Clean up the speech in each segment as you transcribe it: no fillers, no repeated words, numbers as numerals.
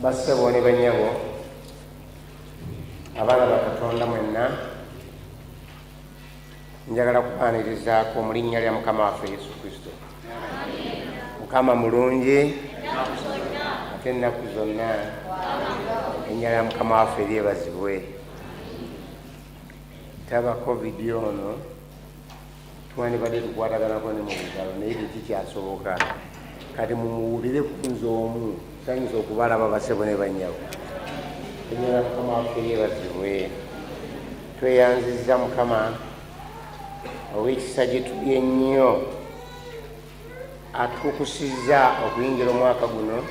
Bassebo ne bannyabo, abaana ba Katonda mwenna, njagala kubaanirizaako mu linnya lya Mukama waffe Yesu Kristo. Mukama mulungi ate ennaku zonna, erinnya lya Mukama waffe lyebazibwe. Taba COVID ono twandibadde tukwataganako ne mu bugalo, naye tekikyasoboka. Kati mumuwulire kunze omu sanyusa okubalaba, basebo ne bannyabo. Erinnya lya Mukama waffe lyebazibwe. Tweyanzizza Mukama ow'ekisa gye tuli ennyo, atukukusizza okuyingira omwaka guno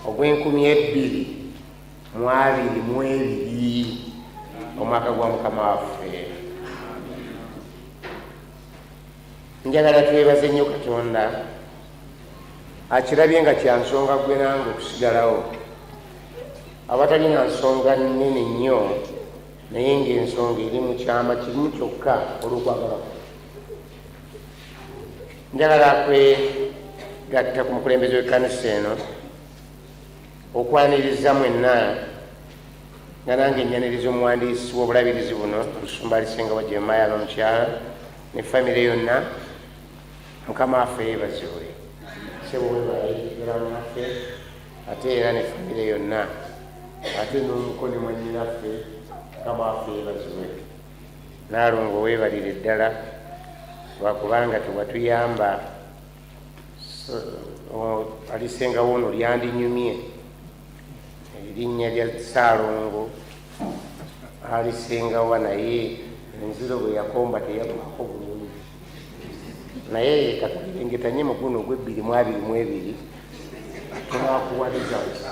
ogw'e 2022, omwaka gwa Mukama waffe. Njagala twebaze nnyo Katonda akirabye nga kyansonga gwe nange okusigalawo, abatalina nsonga nnene nnyo, naye ng'ensonga eri mu kyama kimu kyokka, olw'okwagala. Njagala kwegatta ku mukulembeze w'ekkanisa eno okwaniriza mwenna, nga nange nyaniriza omuwandiisi w'obulabirizi buno, Omusumba Alisengawa Jeremiah, n'omukyala ne famire yonna. Mukama waffe yeebazibwe. Sebo, webale ate era ne famire yonna, ate n'omuko ne mwannyinaffe. Mukama waffe yeebazibwe. Naalongo, weebalire ddala lwakubanga tewatuyamba. Alisengawo ono lyandinyumye erinnya lya Saalongo Alisengawa, naye enziro bwe yakomba teyagwako bulungi. Naye katubirengetanye mu guno ogw'e 2022, tunakuwa results.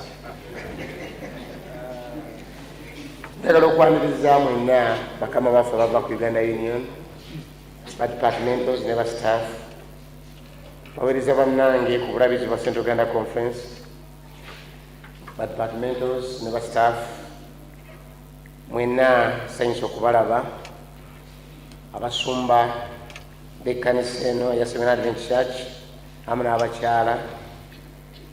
Njagala okwaniriza mwenna bakama baffe bava ku Uganda Union, ba departmentals ne ba staff, baweereza bannange ku bulabizi bwa Central Uganda Conference, ba departmentals ne ba staff mwenna, sanyusa okubalaba. Abasumba b'ekkanisa eno eya Seventh Advent Church amu n'abakyala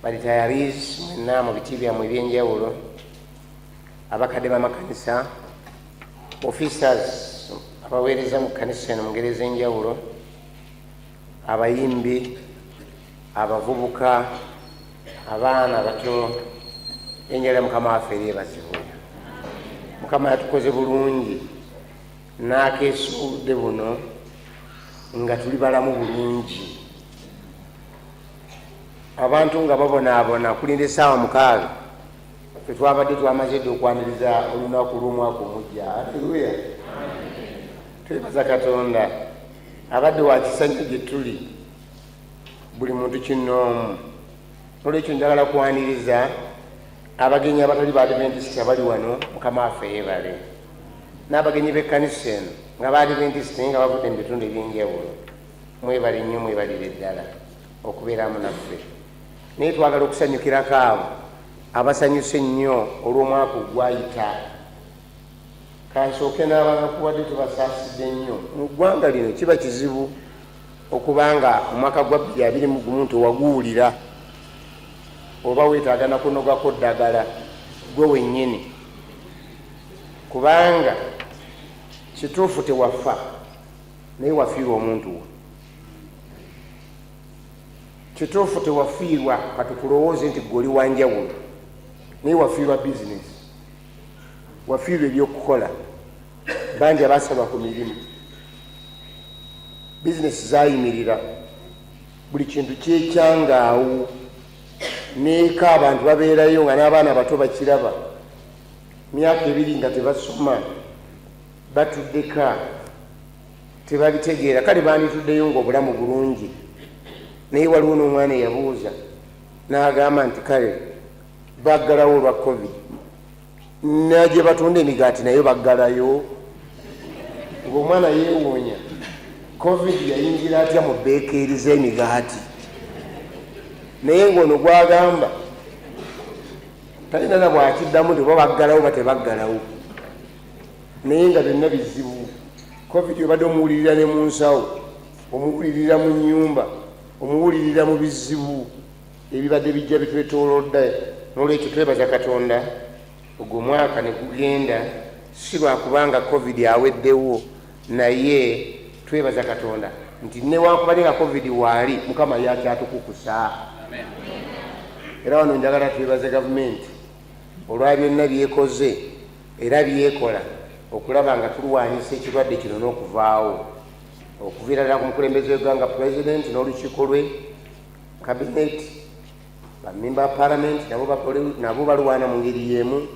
ba retirees mwenna mu biti byammwe ebyenjawulo, abakadde b'amakanisa, officers abaweereza mu kkanisa eno mu ngeri ez'enjawulo, abayimbi, abavubuka, abaana bato, enjala ya Mukama waffe eryebazibwe. Mukama yatukoze bulungi n'akeesuudde buno nga tuli balamu bulungi. Abantu nga babonaabona kulinda essaawa 6, fe twabadde twamaze dda okwaniriza olunaku lw'omwaka omujja. Aleluya! Twebaza Katonda abadde wa kisa nnyo gye tuli, buli muntu kinnoomu. Nolwekyo njagala kwaniriza abagenyi abatali ba Adventist abali wano. Mukama waffe yeebale. N'abagenyi b'ekkanisa eno nga ba Adventist naye nga bavudde mu bitundu ebyenjawulo, mwebale nnyo, mwebalire ddala okubeeramu naffe. Naye twagala okusanyukirako abo abasanyuse ennyo olw'omwaka ogwayita. Kansooke n'abanakuwadde, tubasaasidde nnyo. Mu ggwanga lino kiba kizibu okubanga omwaka gwa 2021 nti owaguwulira oba weetaaga nakunogako ddagala gwe wennyini, kubanga kituufu tewafa, naye wafiirwa omuntu wo. Kituufu tewafiirwa, katukulowooze nti gwe oli wanjawulo, naye wafiirwa bizinesi, wafiirwa ebyokukola. Bangi abasaba ku mirimu, bizinesi zayimirira, buli kintu kyekyangaawo. Neeka abantu babeerayo nga n'abaana bato bakiraba, myaka 2 nga tebasoma, batuddeka tebabitegeera. Kale bandituddeyo nga obulamu bulungi, naye waliwo n'omwana eyabuuza n'agamba nti kale baggalawo olwa COVID, nagye batunda emigaati nayo baggalayo. Ngaomwana yeewuunya, COVID yayingira atya mu bakery z'emigaati? Naye ngaono gwagamba talina na bwakiddamu nti oba baggalawo ba tebaggalawo, naye nga byonna bizibu. COVID obadde omuwulirira ne mu nsawo, omuwulirira mu nyumba, omuwulirira mu bizibu ebibadde bijja bitwetoolodde. N'olwekyo twebaza Katonda ogwo omwaka ne gugenda, si lwakubanga COVID aweddewo, naye twebaza Katonda nti newankubadde nga COVID waali, Mukama yakyatukukusa. Era wano njagala twebaze gavumenti olwa byonna byekoze era byekola okulaba nga tulwanyisa ekirwadde kino n'okuvaawo, okuviira ddala ku mukulembeze w'eggwanga Pulezidenti n'olukiiko lwe cabinet, bamemba ba Palamenti nabo balwana mu ngeri y'emu,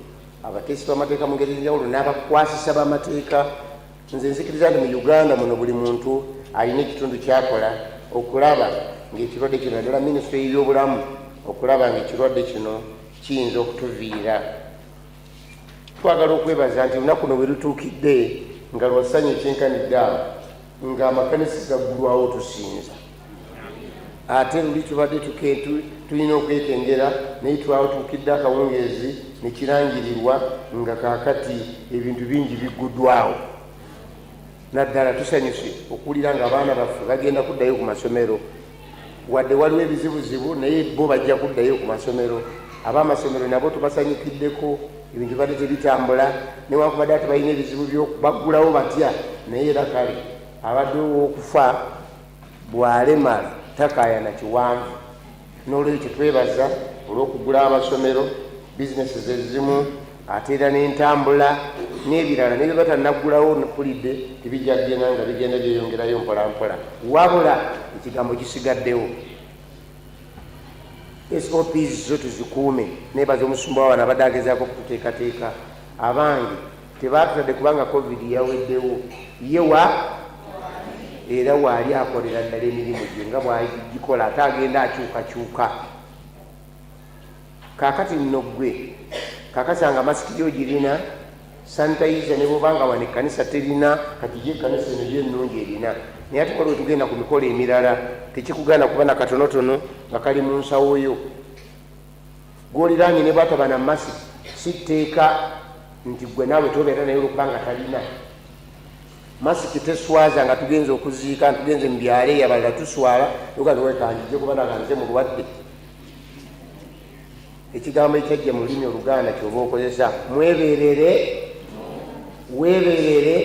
abateesi b'amateeka mu ngeri enjawulo n'abakwasisa b'amateeka. Nze nzikiriza nti mu Uganda muno buli muntu alina ekitundu kyakola okulaba ng'ekirwadde kino, naddala minisitule y'ebyobulamu, okulaba ng'ekirwadde kino kiyinza okutuviira. Twagala okwebaza nti olunaku luno bwe lutuukidde nga lwa ssanyu ekyenkanidde awo ng'amakanisa gaggulwawo tusinza. Ate luli tubadde tulina okwekengera, naye twatuukidde akawungeezi ne kirangirirwa nga kaakati ebintu bingi bigguddwawo. Naddala tusanyuse okuwulira nga abaana baffe bagenda kuddayo ku masomero, wadde waliwo ebizibuzibu, naye bo bajja kuddayo ku masomero. Ab'amasomero nabo tubasanyukiddeko, ebintu bibadde tebitambula newankubadde ate balina ebizibu byokubaggulawo batya, naye era kale abadde ow'okufa bw'alemala takaayana kiwanvu. N'olwekyo twebaza olw'okugula amasomero, bizinesi ezimu, ate era n'entambula n'ebirala, ne bye batannaggulawo mpulidde tebijja kugenda nga bigenda byeyongerayo mpolampola, wabula ekigambo kisigaddewo. SOPs zo tuzikuume. Nebaza omusumba wa wano abadde agezaako okututeekateeka. Abange tebaatutadde kubanga COVID yaweddewo, ye wa era waali akolera ddala emirimu gye nga bw'agikola, ate agenda akyukakyuka. Kaakati nno ggwe kakasa nga masiki yo ogirina, sanitayiza, ne bw'oba nga wano ekkanisa terina, kati yo ekkanisa eno yo ennungi erina, naye ate waliwo tugenda ku mikolo emirala, tekikugaana kuba na katonotono nga kali mu nsawo yo. Gw'oliraanye ne bw'ataba na masiki, si tteeka nti ggwe naawe tobeera naye olw'okuba nga talina masiki. Teswaza nga tugenze okuziika, tugenze mu byalo eyo abalala tuswala, oga nti wekanjije kuba nga nze mulwadde. Ekigambo ekyajja mu lulimi Oluganda ky'oba okozesa, mwebeerere, weebeerere,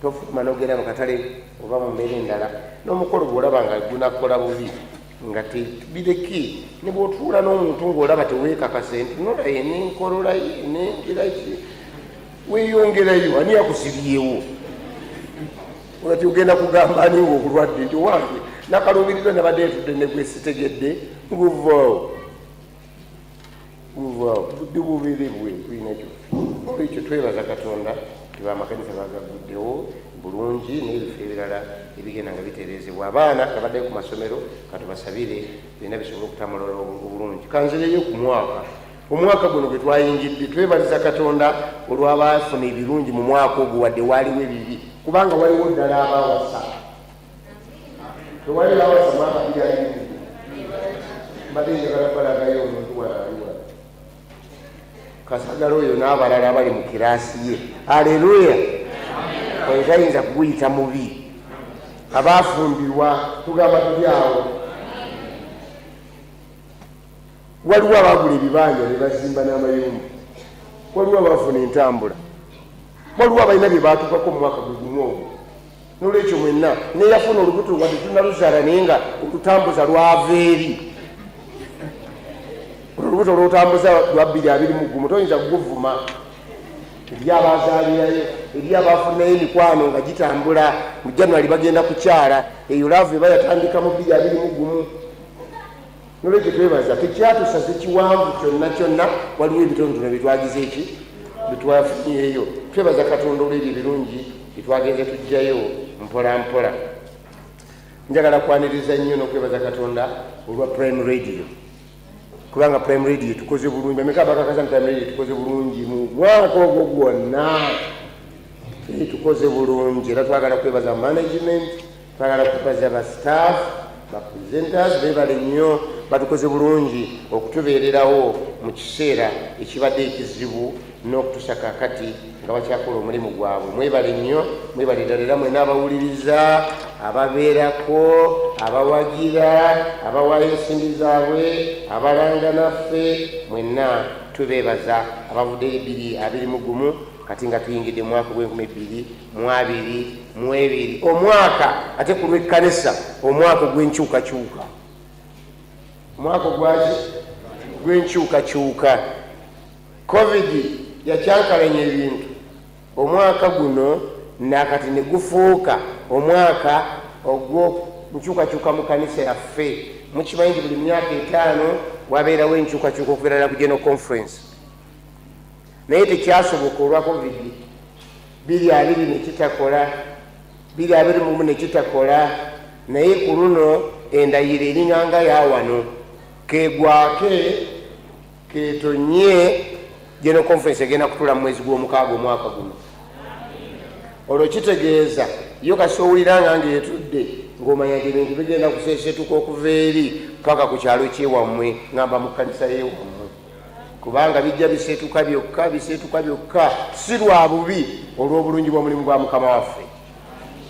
tofuluma n'ogenda mu katale oba mu mbeera endala. N'omukolo bw'olaba nga gunakola bubi nga tebireke, ne bw'otuula n'omuntu ng'olaba teweekakase nti nolaye n'enkolola ye n'engira ye, weeyongerayo. Ani yakusibyewo? Olati ogenda kugamba ani ng'okulwadde nti owange nakaluubiriddwa, nabadde ntudde ne gwe sitegedde? Nguvaawo, guvaawo, budde bubeere bwe tulina ekyo. Olwekyo twebaza Katonda nti bamakanisa bagaguddewo bulungi n'ebifo ebirala ebigenda nga bitereezebwa, abaana nga baddayo ku masomero. Katubasabire byonna bisobole okutambula obulungi. Kanzireyo ku mwaka, omwaka guno gwe twayingidde. Twebaliza Katonda olw'abaafuna ebirungi mu mwaka ogwo, wadde waaliwo ebibi, kubanga waliwo ddala abawasa. Tewali bawasa mwaka 2020? Mbadde njagala balagayo omuntu wano ali wano, Kasagala oyo n'abalala abali mu kiraasi ye. Aleluya! Oyo tayinza kuguyita mubi. Abaafumbirwa tugamba tuli awo. Waliwo abaagula ebibanja ne bazimba n'amayumba, waliwo abaafuna entambula, waliwo abalina bye baatuukako mu mwaka gwe gumu ogwo. Nolwekyo mwenna, neyafuna olubuto wadde tunaluzaala, naye nga olutambuza lwava eri olubuto lwotambuza lwa 2021, toyinza kuguvuma. Eri abazaalirayo, eri abafunayo emikwano nga gitambula mu January bagenda kukyala, eyo love eba yatandika mu 2021. Nolwekyo twebaza, tekyatusaze kiwanvu kyonna kyonna, waliwo ebitonotono byetwagize eki byetwafunyeeyo. Twebaza Katonda olwebyo ebirungi byetwagenze tujjayo mpola mpola. Njagala kwaniriza nnyo n'okwebaza Katonda olwa Prime Radio, kubanga Prime Radio tukoze bulungi. Bameka bakakasa nti Prime Radio tukoze bulungi mu mwaka ogwo gwonna? Tukoze bulungi, era twagala kwebaza management, twagala kwebaza ba staff, ba presenters, bebale nnyo, batukoze bulungi okutubeererawo mu kiseera ekibadde ekizibu n'okutusa kakati. nga bakyakola omulimu gwabwe. Mwebale nnyo, mwebale ddala, era mwena abawuliriza, ababeerako, abawagira, abawaayo ensimbi zaabwe, abalanga naffe, mwenna tubeebaza. Abavuddeyo 2021, kati nga tuyingidde mu mwaka gw'e 2022, omwaka ate ku lw'ekkanisa omwaka ogw'enkyukakyuka. Omwaka ogwaki? Gw'enkyukakyuka. Covid yakyankalanya ebintu. Omwaka guno nakati ne gufuuka omwaka ogw'enkyukakyuka mu kanisa yaffe. Mukimanyi nti buli myaka 5 wabeerawo enkyukakyuka okubeera ddala ku General Conference, naye tekyasoboka olwa Covid. 2020 nekitakola, 2021 nekitakola, naye ku luno endayiro eringanga yawano kegwake ketonye. General Conference egenda kutula mu mwezi gw'omukaaga omwaka guno. Olwo kitegeeza yo kasi owuliranga ngaetudde, ng'omanya nti ebintu bigenda kuseesetuka okuva eri paka ku kyalo kyewammwe, ngamba mu kkanisa yewammwe, kubanga bijja biseetuka byokka, biseetuka byokka, si lwa bubi, olw'obulungi bw'omulimu gwa Mukama waffe.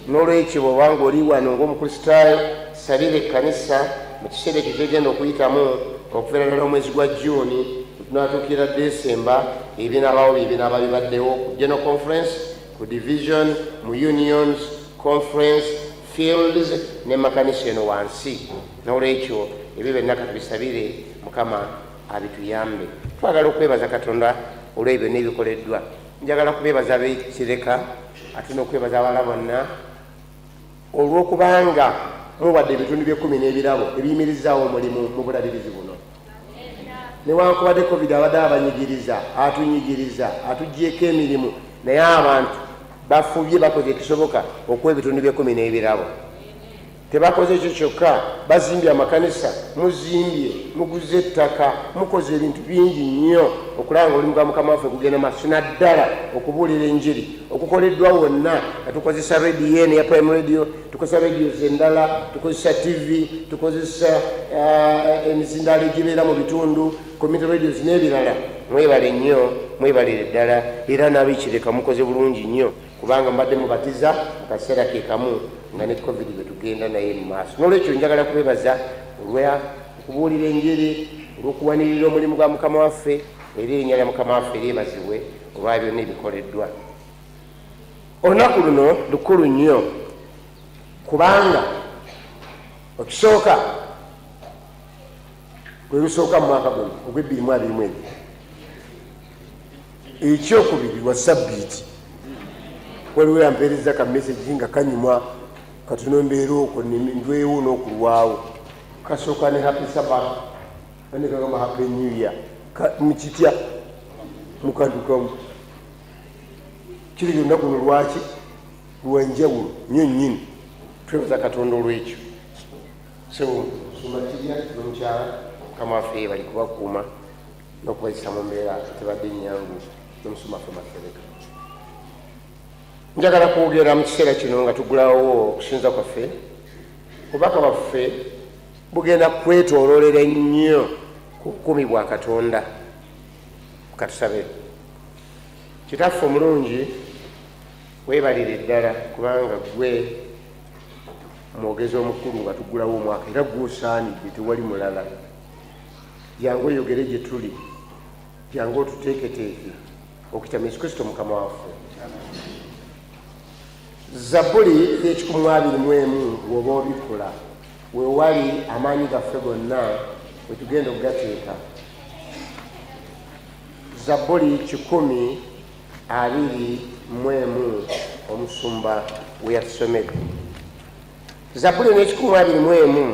N'olwekyo bw'obanga oli wano ng'Omukristaayo, sabira ekkanisa mu kiseera ekyo kyegenda okuyitamu okuviira ddala omwezi gwa Juuni tunatuukira Desemba, ebinaabawo byebinaaba bibaddewo ku General Conference, ku division, mu unions, conference, fields ne makanisa eno wansi. N'olwekyo ebyo byonna katubisabire Mukama abituyambe. Twagala okwebaza Katonda olw'ebyo byonna ebikoleddwa. Njagala kubeebaza ab'Ekireka, ate n'okwebaza abalala bonna olw'okubanga muwadde ebitundu by'ekkumi n'ebirabo ebiyimirizaawo omulimu mu bulabirizi buno. Newankubadde Covid abadde abanyigiriza, atunyigiriza, atugyeko emirimu, naye abantu bafubye, bakoze ekisoboka okuwa ebitundu by'ekkumi n'ebirabo. Tebakoze ekyo kyokka, bazimbye amakanisa, muzimbye, muguze ettaka, mukoze ebintu bingi nnyo okulaba nga omulimu gwa Mukama waffe gugenda maaso, naddala okubuulira enjiri okukoleddwa wonna nga tukozesa rediyo eno eya Prime Radio, tukozesa radios endala, tukozesa TV, tukozesa emizindaalo egibeera mu bitundu, community radios n'ebirala. Mwebale nnyo, mwebalire ddala, era n'ab'Ekireka mukoze bulungi nnyo, kubanga mbadde mubatiza mu kaseera ke kamu nga ne Covid bwe tugenda naye mu maaso. N'olwekyo njagala kubebaza olwa okubuulira enjiri, olw'okuwanirira omulimu gwa Mukama waffe, era erinnya lya Mukama waffe lyebazibwe olwa byonna ebikoleddwa. Olunaku luno lukulu nnyo, kubanga okisooka lwe lusooka mu mwaka guno ogw'e 2022. Ekyokubiri, lwa sabbiiti. Waliwo yampeereza ka message nga kanyuma katono, mbeera okwo ndwewo n'okulwawo, kasooka ne "Happy Sabbath", ane kagamba "Happy New Year". Mukitya mukantu kamu kiri. Olunaku luno lwaki lwanjawulo nnyo nnyini. Twebaza Katonda olwekyo. So sumba kirya n'omukyala, Mukama waffe bali kubakuuma n'okubayisa mu mbeera tebadde nyangu, n'omusumba ffe Masereka. Njagala kwogera mu kiseera kino nga tugulawo okusinza kwaffe. Obubaka bwaffe bugenda kwetoololera ennyo ku bukumi bwa Katonda. Katusabe. Kitaffe omulungi, weebalire ddala, kubanga gwe mwogezi omukulu nga tugulawo omwaka, era gwosaanidde, tewali mulala. Jangu oyogere gye tuli, jangu otuteeketeeke okuyita mu Yesu Kristo Mukama waffe. Zabbuli ey'e 121 bw'oba obikula, weewali amaanyi gaffe gonna we tugenda okugateeka. Zabbuli 121, omusumba we yatusomedde Zabbuli n'e 121,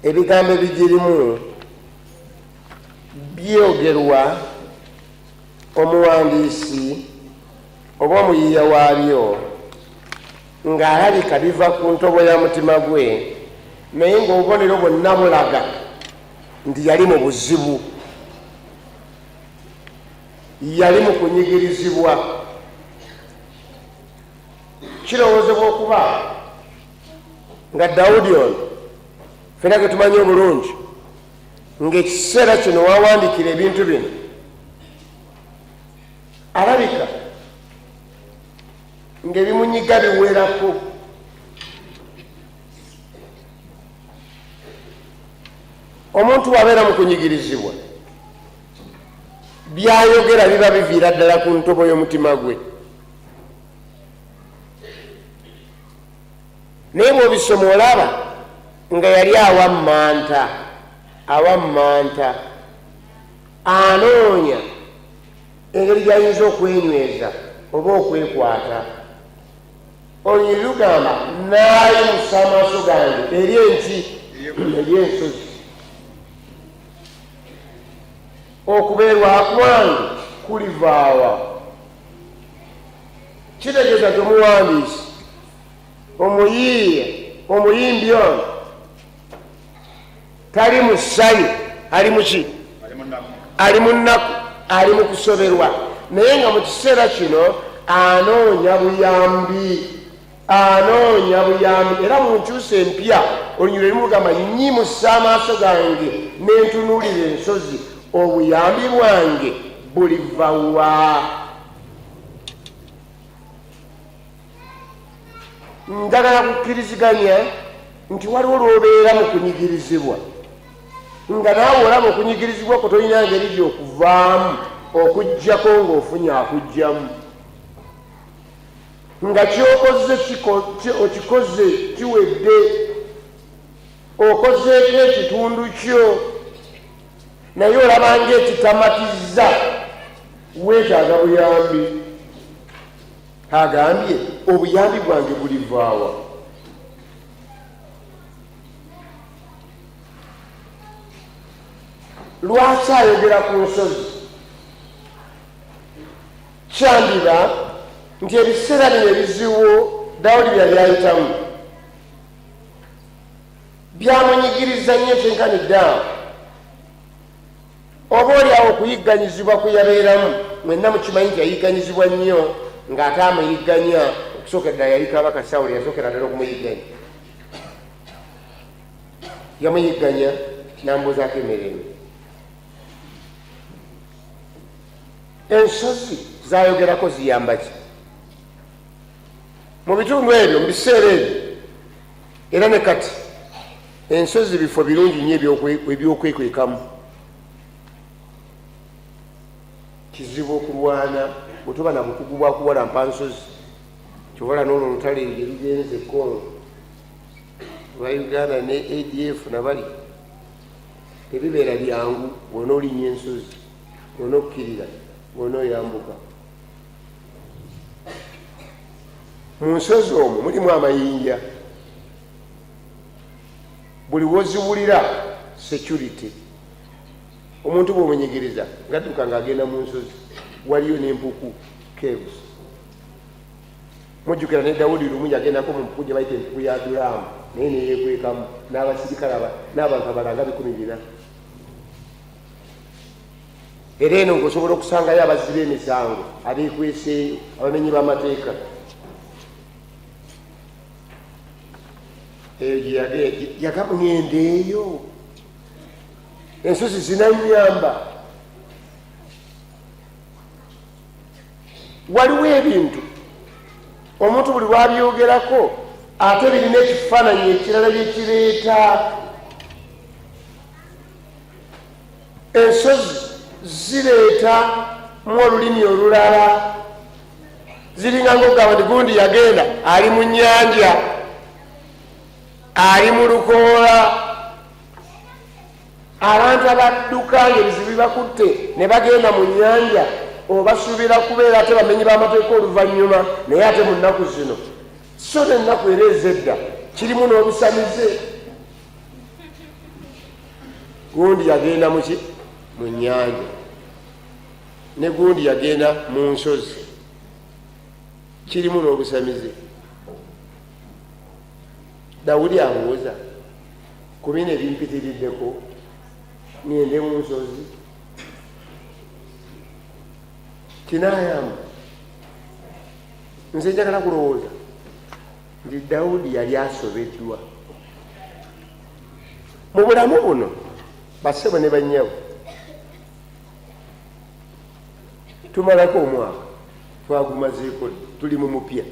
ebigambo ebigirimu byogerwa omuwandiisi oba omuyiiya waabyo ng'alabika biva ku ntobo ya mutima gwe, naye ng'obubonero bwonna bulaga nti yali mu buzibu, yali mu kunyigirizibwa. Kirowoozebwa okuba nga Dawudi ono fena ge tumanyi obulungi, ng'ekiseera kino wawandikira ebintu bino, Alabika ng'ebimunyiga biwerako. Omuntu bw'abeera mu kunyigirizibwa, byayogera biba biviira ddala ku ntobo y'omutima gwe. Naye bw'obisoma olaba nga yali awammanta, awammanta, anoonya engeri gy'ayinza okwenyweza oba okwekwata. Olunyiriri lugamba, Naayimusa amaaso gange eri enki? Eri ensozi. Okubeerwa kwange kulivaawa? Kitegeeza nti omuwandiisi, omuyiiya, omuyimbi ono tali mu ssanyu, ali muki? Ali mu nnaku, ali mu kusoberwa, naye nga mu kiseera kino anoonya buyambi, anoonya buyambi. Era mu nkyusa empya olunyiriri lumu lugamba, nnyimusa amaaso gange ne ntunuulira ensozi, obuyambi bwange buliva wa? Njagala kukkiriziganya nti waliwo lw'obeera mu kunyigirizibwa nga naawe olaba okunyigirizibwa kwo tolina ngeri gy'okuvaamu okuggyako ng'ofunye akuggyamu, nga ky'okoze okikoze kiwedde, okozeeko ekitundu kyo naye olaba ng'ekitamatizza, weetaaga buyambi. Agambye, obuyambi bwange bulivaawa? Lwaki ayogera ku nsozi? Kyandiba nti ebiseera bino ebizibu Dawudi bye yali ayitamu byamunyigiriza nnyo kyenkanidde awo. Oboolyawo okuyigganyizibwa kwe yabeeramu, mwenna mukimanyi nti yayigganyizibwa nnyo, ng'ate amuyigganya okusookera ddala yali Kabaka Sawulo, yasookera ddala okumuyigganya. Yamuyigganya n'amubuzaako emirembe. Ensozi z'ayogerako ziyamba ki? Mu bitundu ebyo, mu biseera ebyo, era ne kati, ensozi bifo birungi nnyo eby'okwekwekamu. Kizibu okulwana bwe toba na bukugu bwa kuwalampa nsozi. Kyova olaba n'olwo olutalo eyo gye lugenze e Congo olwa Uganda ne ADF na bali, tebibeera byangu bw'onoolinnya ensozi, bw'onookkirira, bw'onooyambuka. Mu nsozi omwo mulimu amayinja, buli woziwulira security. Omuntu bw'omunyigiriza ng'adduka ng'agenda mu nsozi, waliyo n'empuku, caves. Mujjukira ne Dawudi lumu yagendako mu mpuku gye bayita empuku ya Adulaamu, naye ne yeekwekamu n'abasirikale n'abantu abalala nga 400. Era eno ng'osobola okusangayo abazzi b'emisango abeekweseeyo, abamenyi b'amateeka. Eyo gye yagamba, ŋŋendeeyo, ensozi zinannyamba. Waliwo ebintu omuntu buli lwabyogerako ate birina ekifaananyi ekirala bye kireeta. Ensozi zireeta mu olulimi olulala, ziringa ng'okugamba nti gundi yagenda ali mu nnyanja, ali mu lukoola. Abantu abadduka ng'ebizibu bibakutte ne bagenda mu nnyanja obasuubira kubeera ate bamenyi b'amateeka oluvannyuma, naye ate mu nnaku zino so n'ennaku era ez'edda kirimu n'obusamize. Gundi yagenda muki? Mu nnyanja, ne gundi yagenda mu nsozi, kirimu n'obusamize. Dawudi abuuza, ku bino ebimpitiriddeko ŋŋende mu nsozi? Kinaayamba? Nze njagala kulowooza nti Dawudi yali asobeddwa mu bulamu buno. Bassebo ne bannyabo, tumalako omwaka. Twagumazeeko, tuli mu mupya,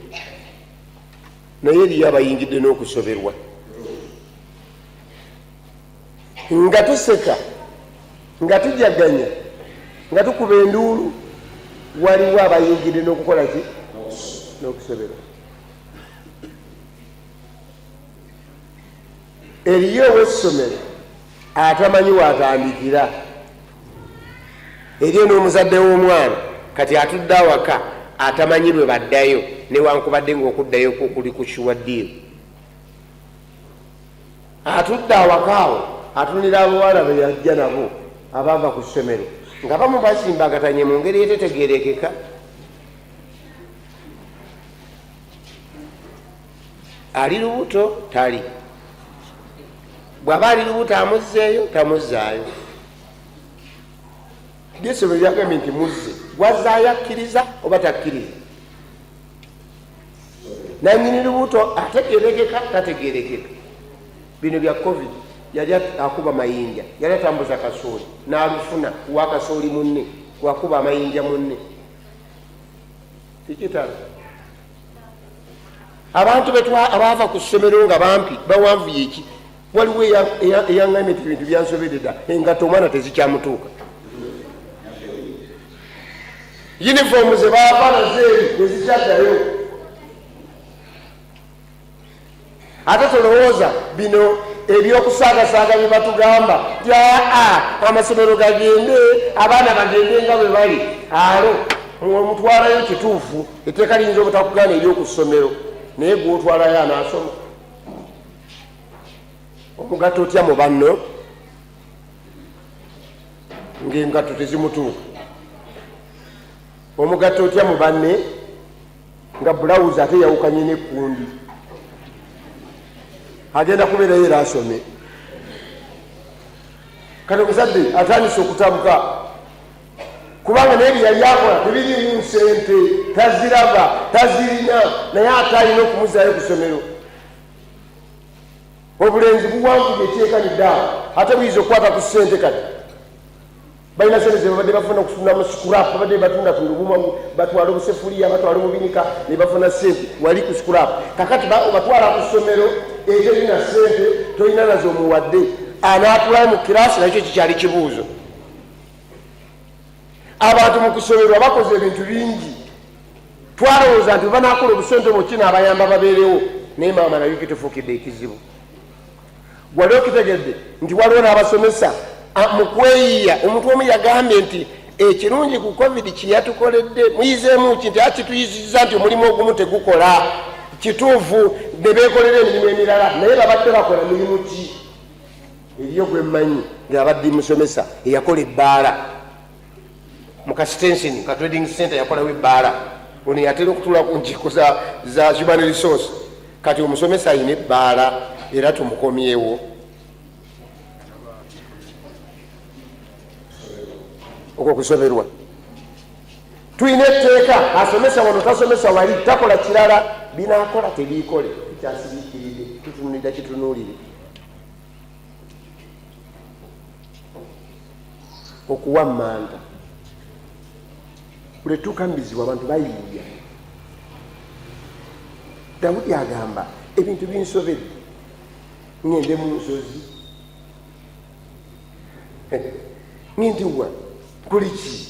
naye eriyo abayingidde n'okusoberwa. Nga tuseka, nga tujaganya, nga tukuba enduulu, waliwo abayingidde n'okukola ki? N'okusoberwa. Eriyo ow'essomero atamanyi waatandikira. Eriyo n'omuzadde w'omwana kati atudde awaka atamanyi lwe baddayo, newankubadde ng'okuddayo kwo kuli ku sure deal. Atudde awaka awo atunira abawala be yajja nabo abaava ku ssomero nga bamu basimbagatanye mu ngeri etetegerekeka. Ali lubuto tali, bw'aba ali lubuto amuzzeeyo tamuzzaayo. Lyessomero lyagambye nti muzze, gwazzaayo akkiriza oba takkiriza? Nanyini lubuto ategerekeka tategerekeka. Bino bya Covid, yali akuba mayinja, yali atambuza kasooli n'alufuna kuwa kasooli munne, wakuba amayinja munne. Kikitalo. Abantu abaava ku ssomero nga bampi bawanvuye eki, waliwo eyaŋŋambye nti ebintu byansobedde dda, engatto omwana tezikyamutuuka, yunifoomu ze baava nazo eri tezikyaddayo. Ate tolowooza bino ebyokusaagasaaga bye batugamba nti aa amasomero gagende, abaana bagende nga bwe bali. Alo omutwalayo kituufu, etteeka liyinza obutakugaana ery'oku ssomero, naye gw'otwalayo anaasoma? Omugatta otya mu banno ng'engatto tezimutuuka? Omugatta otya mu banne nga bulawuzi ate yawukanye n'ekkundi? Agenda kubeerayo era asome. Kati omuzadde atandise okutabuka kubanga naye bye yali akola tebirimu nsente, taziraba, tazirina, naye ate alina okumuzaayo ku ssomero. Obulenzi buwanvu byekyekanidde awo, ate buyinza okukwata ku ssente. Kati balina sente zebabadde bafuna okufuna mu scrap, babadde batunda tunda obuma, batwala obusefuliya, batwala obubinika ne bafuna sente wali ku scrap. Kakati obatwala ku ssomero eterina sente, tolina nazo, omuwadde anaatulayo mu kirasi? Nakyo kikyali kibuuzo. Abantu mu kusoberwa bakoze ebintu bingi. Twalowooza nti banakola obusente obwo kinaabayamba babeerewo, naye maama nayo kitufuukidde ekizibu. Wali okitegedde nti waliwo n'abasomesa mu kweyiya? Omuntu omu yagambye nti ekirungi ku Covid kyeyatukoledde, muyizeemu ki? Nti akituyizizza nti omulimu ogumu tegukola kituufu, ne beekolera emirimu emirala. Naye babadde bakola mirimu ki? Eriyo gwe mmanyi ng'abadde musomesa eyakola ebbaala mu kasitenseni ka trading center, yakolawo ebbaala. Ono yatera okutuula ku nkiiko za human resource. Kati omusomesa alina ebbaala era tumukomyewo. Okwo kusoberwa. Tulina etteeka, asomesa wano tasomesa wali, takola kirala, binakola tebiikole, tukyasiriikiridde, tutunulira kitunuulire. Okuwammanta lwetuuka mu bizibu, abantu bayiiya. Dawudi agamba, ebintu binsobedde, ŋŋende mu nsozi, ŋŋende wa, kuli ki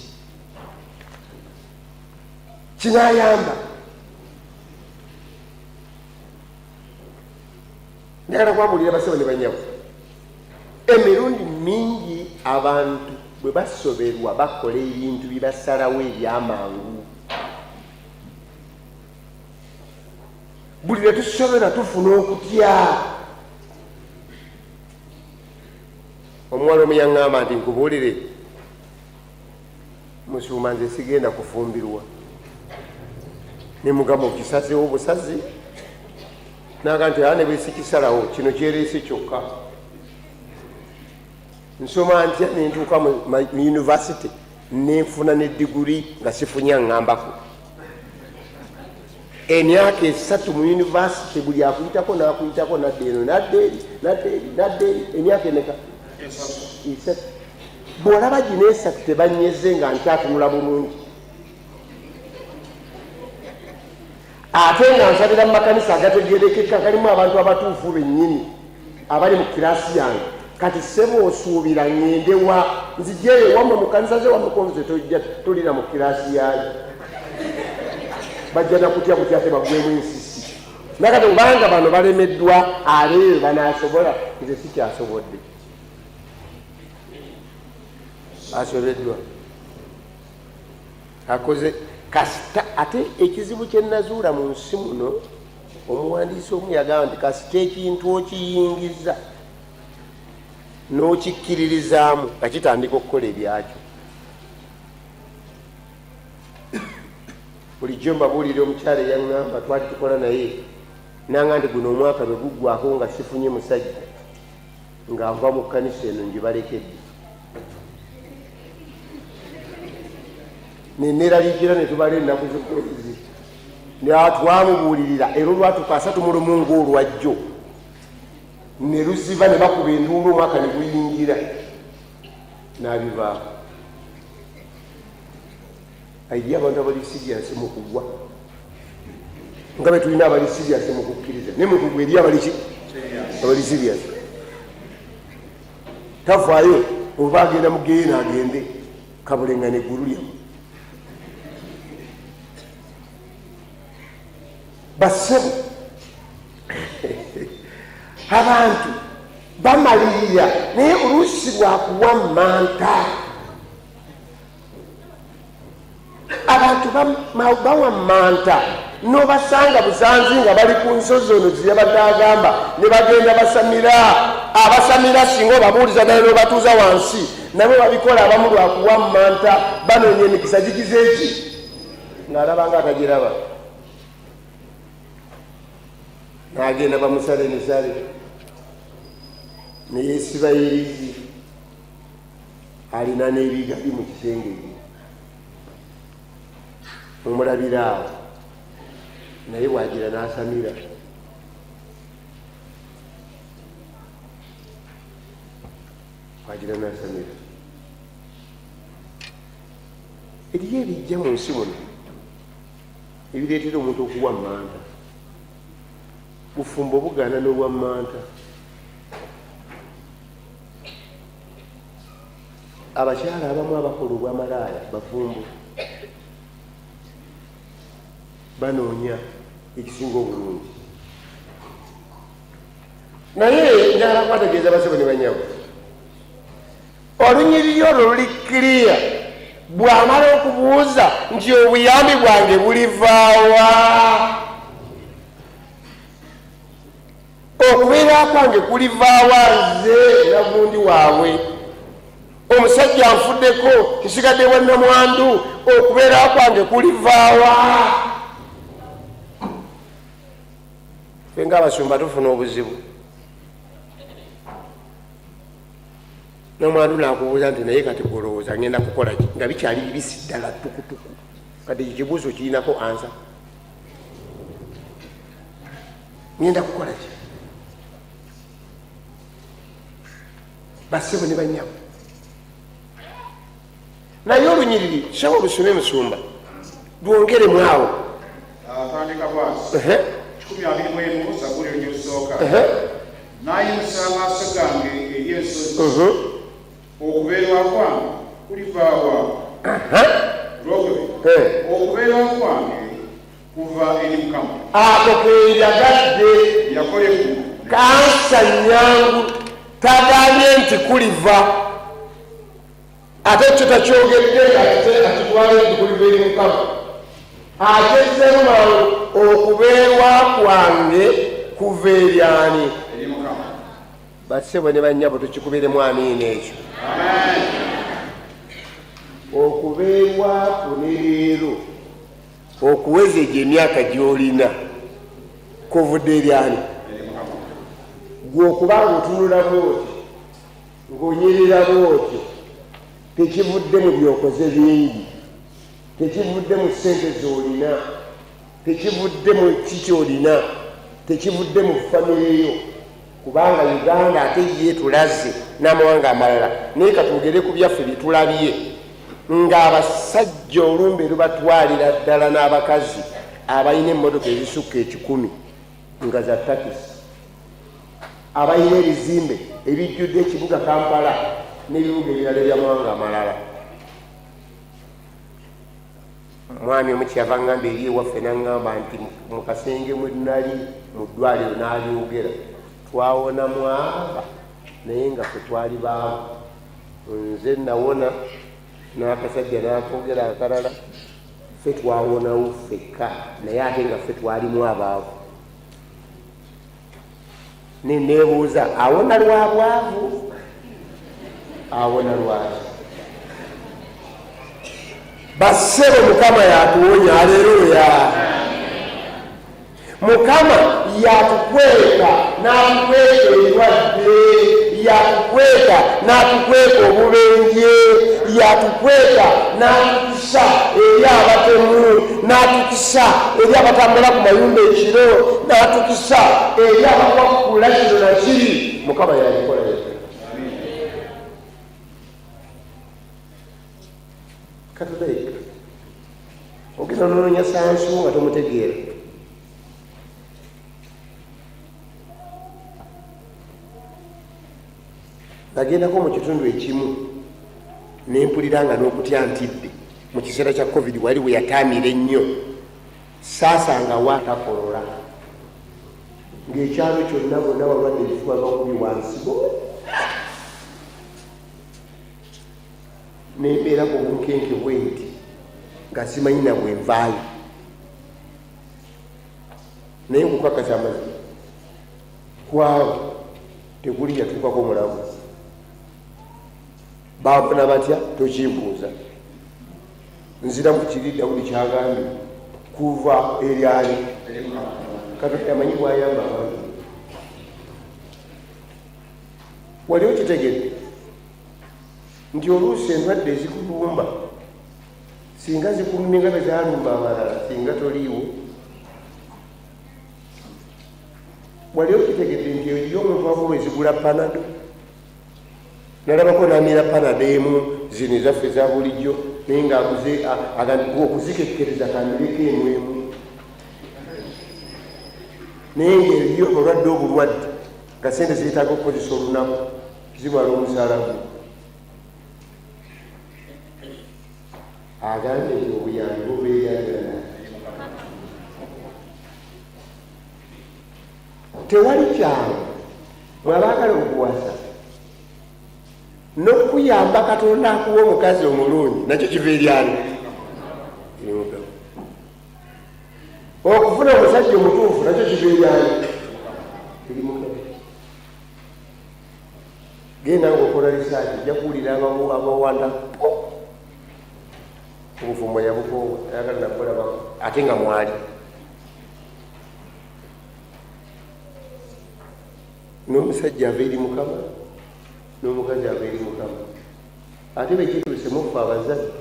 kinayamba? Njagala kwabulira basebo ne banyabo, emirundi mingi abantu bwe basoberwa bakola ebintu bye basalawo ebyamangu. Buli lwe tusoberwa tufuna okutya. Omuwala omu yaŋŋamba nti, nkubuulire musumba, nze sigenda kufumbirwa. Nemugamba, okisazeewo busazi? Naga nti aa, ne bwesikisalawo kino kyereese kyokka. Nsoma ntya nentuuka mu university nenfuna ne diguri nga sifunye aŋŋambako? Emyaka 3 mu university, buli akuyitako nakuyitako, nadda eno, nadda eri, nadda eri, nadda eri. Emyaka emeka? 3. Bw'olaba gino 3 tebanyeze nga nkyatunula bulungi. Ate nga nsabira mu makanisa agategerekeka galimu abantu abatuufu bennyini abali mu kirasi yange. Kati ssebo osuubira ŋŋende wa? Nzijeeyo ewammwe mu kkanisa ze wammwe konze tojja tolina mu kirasi yaayo. Bajja na kutya butya ate baggwemu ensisi. Nakati obanga bano balemeddwa abeeyo banaasobola, nze sikyasobodde. Asobeddwa. Akoze kasita ate ekizibu kye nazuula mu nsi muno, omuwandiisi omu yagamba nti kasita ekintu okiyingiza n'okikkiririzaamu nga kitandika okukola ebyakyo. Bulijjo mbabuulira omukyala eyaŋŋamba twali tukola naye nanga nti guno omwaka bwe guggwako nga sifunye musajja nga nva mu kkanisa eno ngibalekedde. Neneraliikira ne tubala ennaku z'omwezi twamubuulirira era olwatuuka 31 ng'olwajjo ne luziba ne bakuba enduulu omwaka ne guyingira n'abivaako. Eriyo abantu abali siriyasi mu kugwa nga bwe tulina abali siriyasi mu kukkiriza, naye mu kugwa eriyo abali ki? Abali siriyasi. Tafaayo oba agenda mu geyeena agende kabuleŋŋana eggulu lyamu. Bassebo, abantu bamalirira naye oluusi lwakuwa manta. Abantu bawa manta nobasanga busanzi nga bali ku nsozi ono zeyabadde agamba ne bagenda basamira. Abasamira singa obabuuliza naye nobatuuza wansi nabo babikola abamu lwakuwa manta, banoonya emikisa gigize eki ng'alaba nga atagiraba n'agenda bamusala emisale neyesiba erizi alina n'ebigabi mu kisenge gye mumulabira awo, naye bwagira n'asamira. Bwagira n'asamira. Eriyo ebijja mu nsi muno ebireetera omuntu okuwa manta. Bufumbo bugaana n'owa manta. Abakyala abamu abakola obwamalaaya bafumbo, banoonya ekisinga obulungi. Naye njagala kubategeeza basebo ne banyabo, olunyiriri olwo luli kiriya. Bw'amala okubuuza nti obuyambi bwange bulivaawa, okubeera kwange kulivaawa, nze nagundi waabwe, omusajja nfuddeko nsigadde bwa namwandu, okubeera kwange kulivaawa. Ffe ng'abasumba tufuna obuzibu, namwandu nakubuuza nti naye kati gwolowooza ngenda kukola ki nga bikyali bibisi ddala tukutuku. Kati ekibuuzo kirinako ansa, ngenda kukola ki? Bassebo ne bannyabo, naye olunyiriri sebo lusome musumba lwongeremu awo. Atandika bwati. 121 Zabbuli olunyiriri olusooka. Nayimusa amaaso gange eri ensozi, okubeerwa kwange kulivaawa? Olwokubiri, okubeerwa kwange kuva eri Mukama. Ako kenjagadde. Yakola eggulu. Kansa nyangu, tagambye nti kuliva, ate kyo takyogedde akitwale nti kuliva eri Mukama. Akyezzeemu mangu, okubeerwa kwange kuva eri ani? Eri Mukama. Bassebo ne bannyabo, tukikubiremu amiina ekyo. Okubeerwa kwo ne leero okuweza egyo emyaka gy'olina kuvudde eri ani? Gwe okuba ng'otunula bw'otyo, ng'onyirira bw'otyo, tekivudde mu by'okoze bingi, tekivudde mu ssente z'olina, tekivudde mu ki ky'olina, tekivudde mu famire yo, kubanga Uganda ate ye tulaze n'amawanga amalala. Naye katwogere ku byaffe bye tulabye ng'abasajja olumbe lubatwalira ddala n'abakazi. Abalina emmotoka ezisukka 100 nga za takisi, abalina ebizimbe ebijjudde ekibuga Kampala n'ebibuga ebirala ebyamawanga amalala. Mwami omu kyeyava ngamba eri ewaffe, naŋŋamba nti mu kasenge mwe nali mu ddwaliro n'abyogera, twawona mwaba, naye nga ffe twali baavu. Nze nawona n'akasajja n'akoogera akalala, ffe twawonawo ffekka, naye ate nga ffe twalimu abaavu. Neneebuuza, awona lwa bwavu, awona lwaki? Bassebo, Mukama yatuwonya, aleluya. Mukama yatukweka n'atukweka endwadde, yatukweka n'atukweka obubenje, yatukweka n'atukisa eri abatemu, n'atukisa eri abatambula ku mayumba ekiro, n'atukisa eri abakwakula kino nakiri. Mukama yabikola yekka. Katonda yekka. Ogenda nononya sansu nga tomutegeera. Nagendako mu kitundu ekimu nempulira nga n'okutya ntidde. Mu kiseera kya COVID wali bwe yataamira ennyo, saasangawo atakolola, ng'ekyalo kyonna bonna balwadde ebifuba bakubye wansi. Nembeera ku bunkenke bwe nti nga simanyi na bwe nvaayo, naye nkukakasa amazima, kwabo tekuli yatuukako mulamu. Baafuna batya? Tokimbuuza. Nzira mu kiri Dawudi kyagambye, kuva eryali Katonda amanyi bwayamba abantu. Wali okitegedde nti oluusi endwadde ezikulumba singa zikulumye nga bezalumba abalala, singa toliiwo? Wali okitegedde nti eriyo omuntu akuba ezigula Panado? Nalabako namira Panado emu, zino ezaffe eza bulijjo, naye ngaaguze okuzikekkereza kamireko emu emu, naye ngaeriyo olwadde obulwadde nga sente zeetaaga okukozesa olunaku zimala omusaala gwe. Agambye nti obuyambi bubeeragana, tewali kyangu. Mwabaagala okuwasa n'okuyamba, Katonda akuwa omukazi omulungi, nakyo kiva eryani? Okufuna omusajja omutuufu nakyo kiva eryani? Eri Mukama. Genda ngaokola research, ojja kuwulira abawanda obufumbo yabukoowa, ayagala nakulabako, ate nga mwali n'omusajja ava eri Mukama n'omukazi ava eri Mukama. Ate bekituuse mufe abazadde,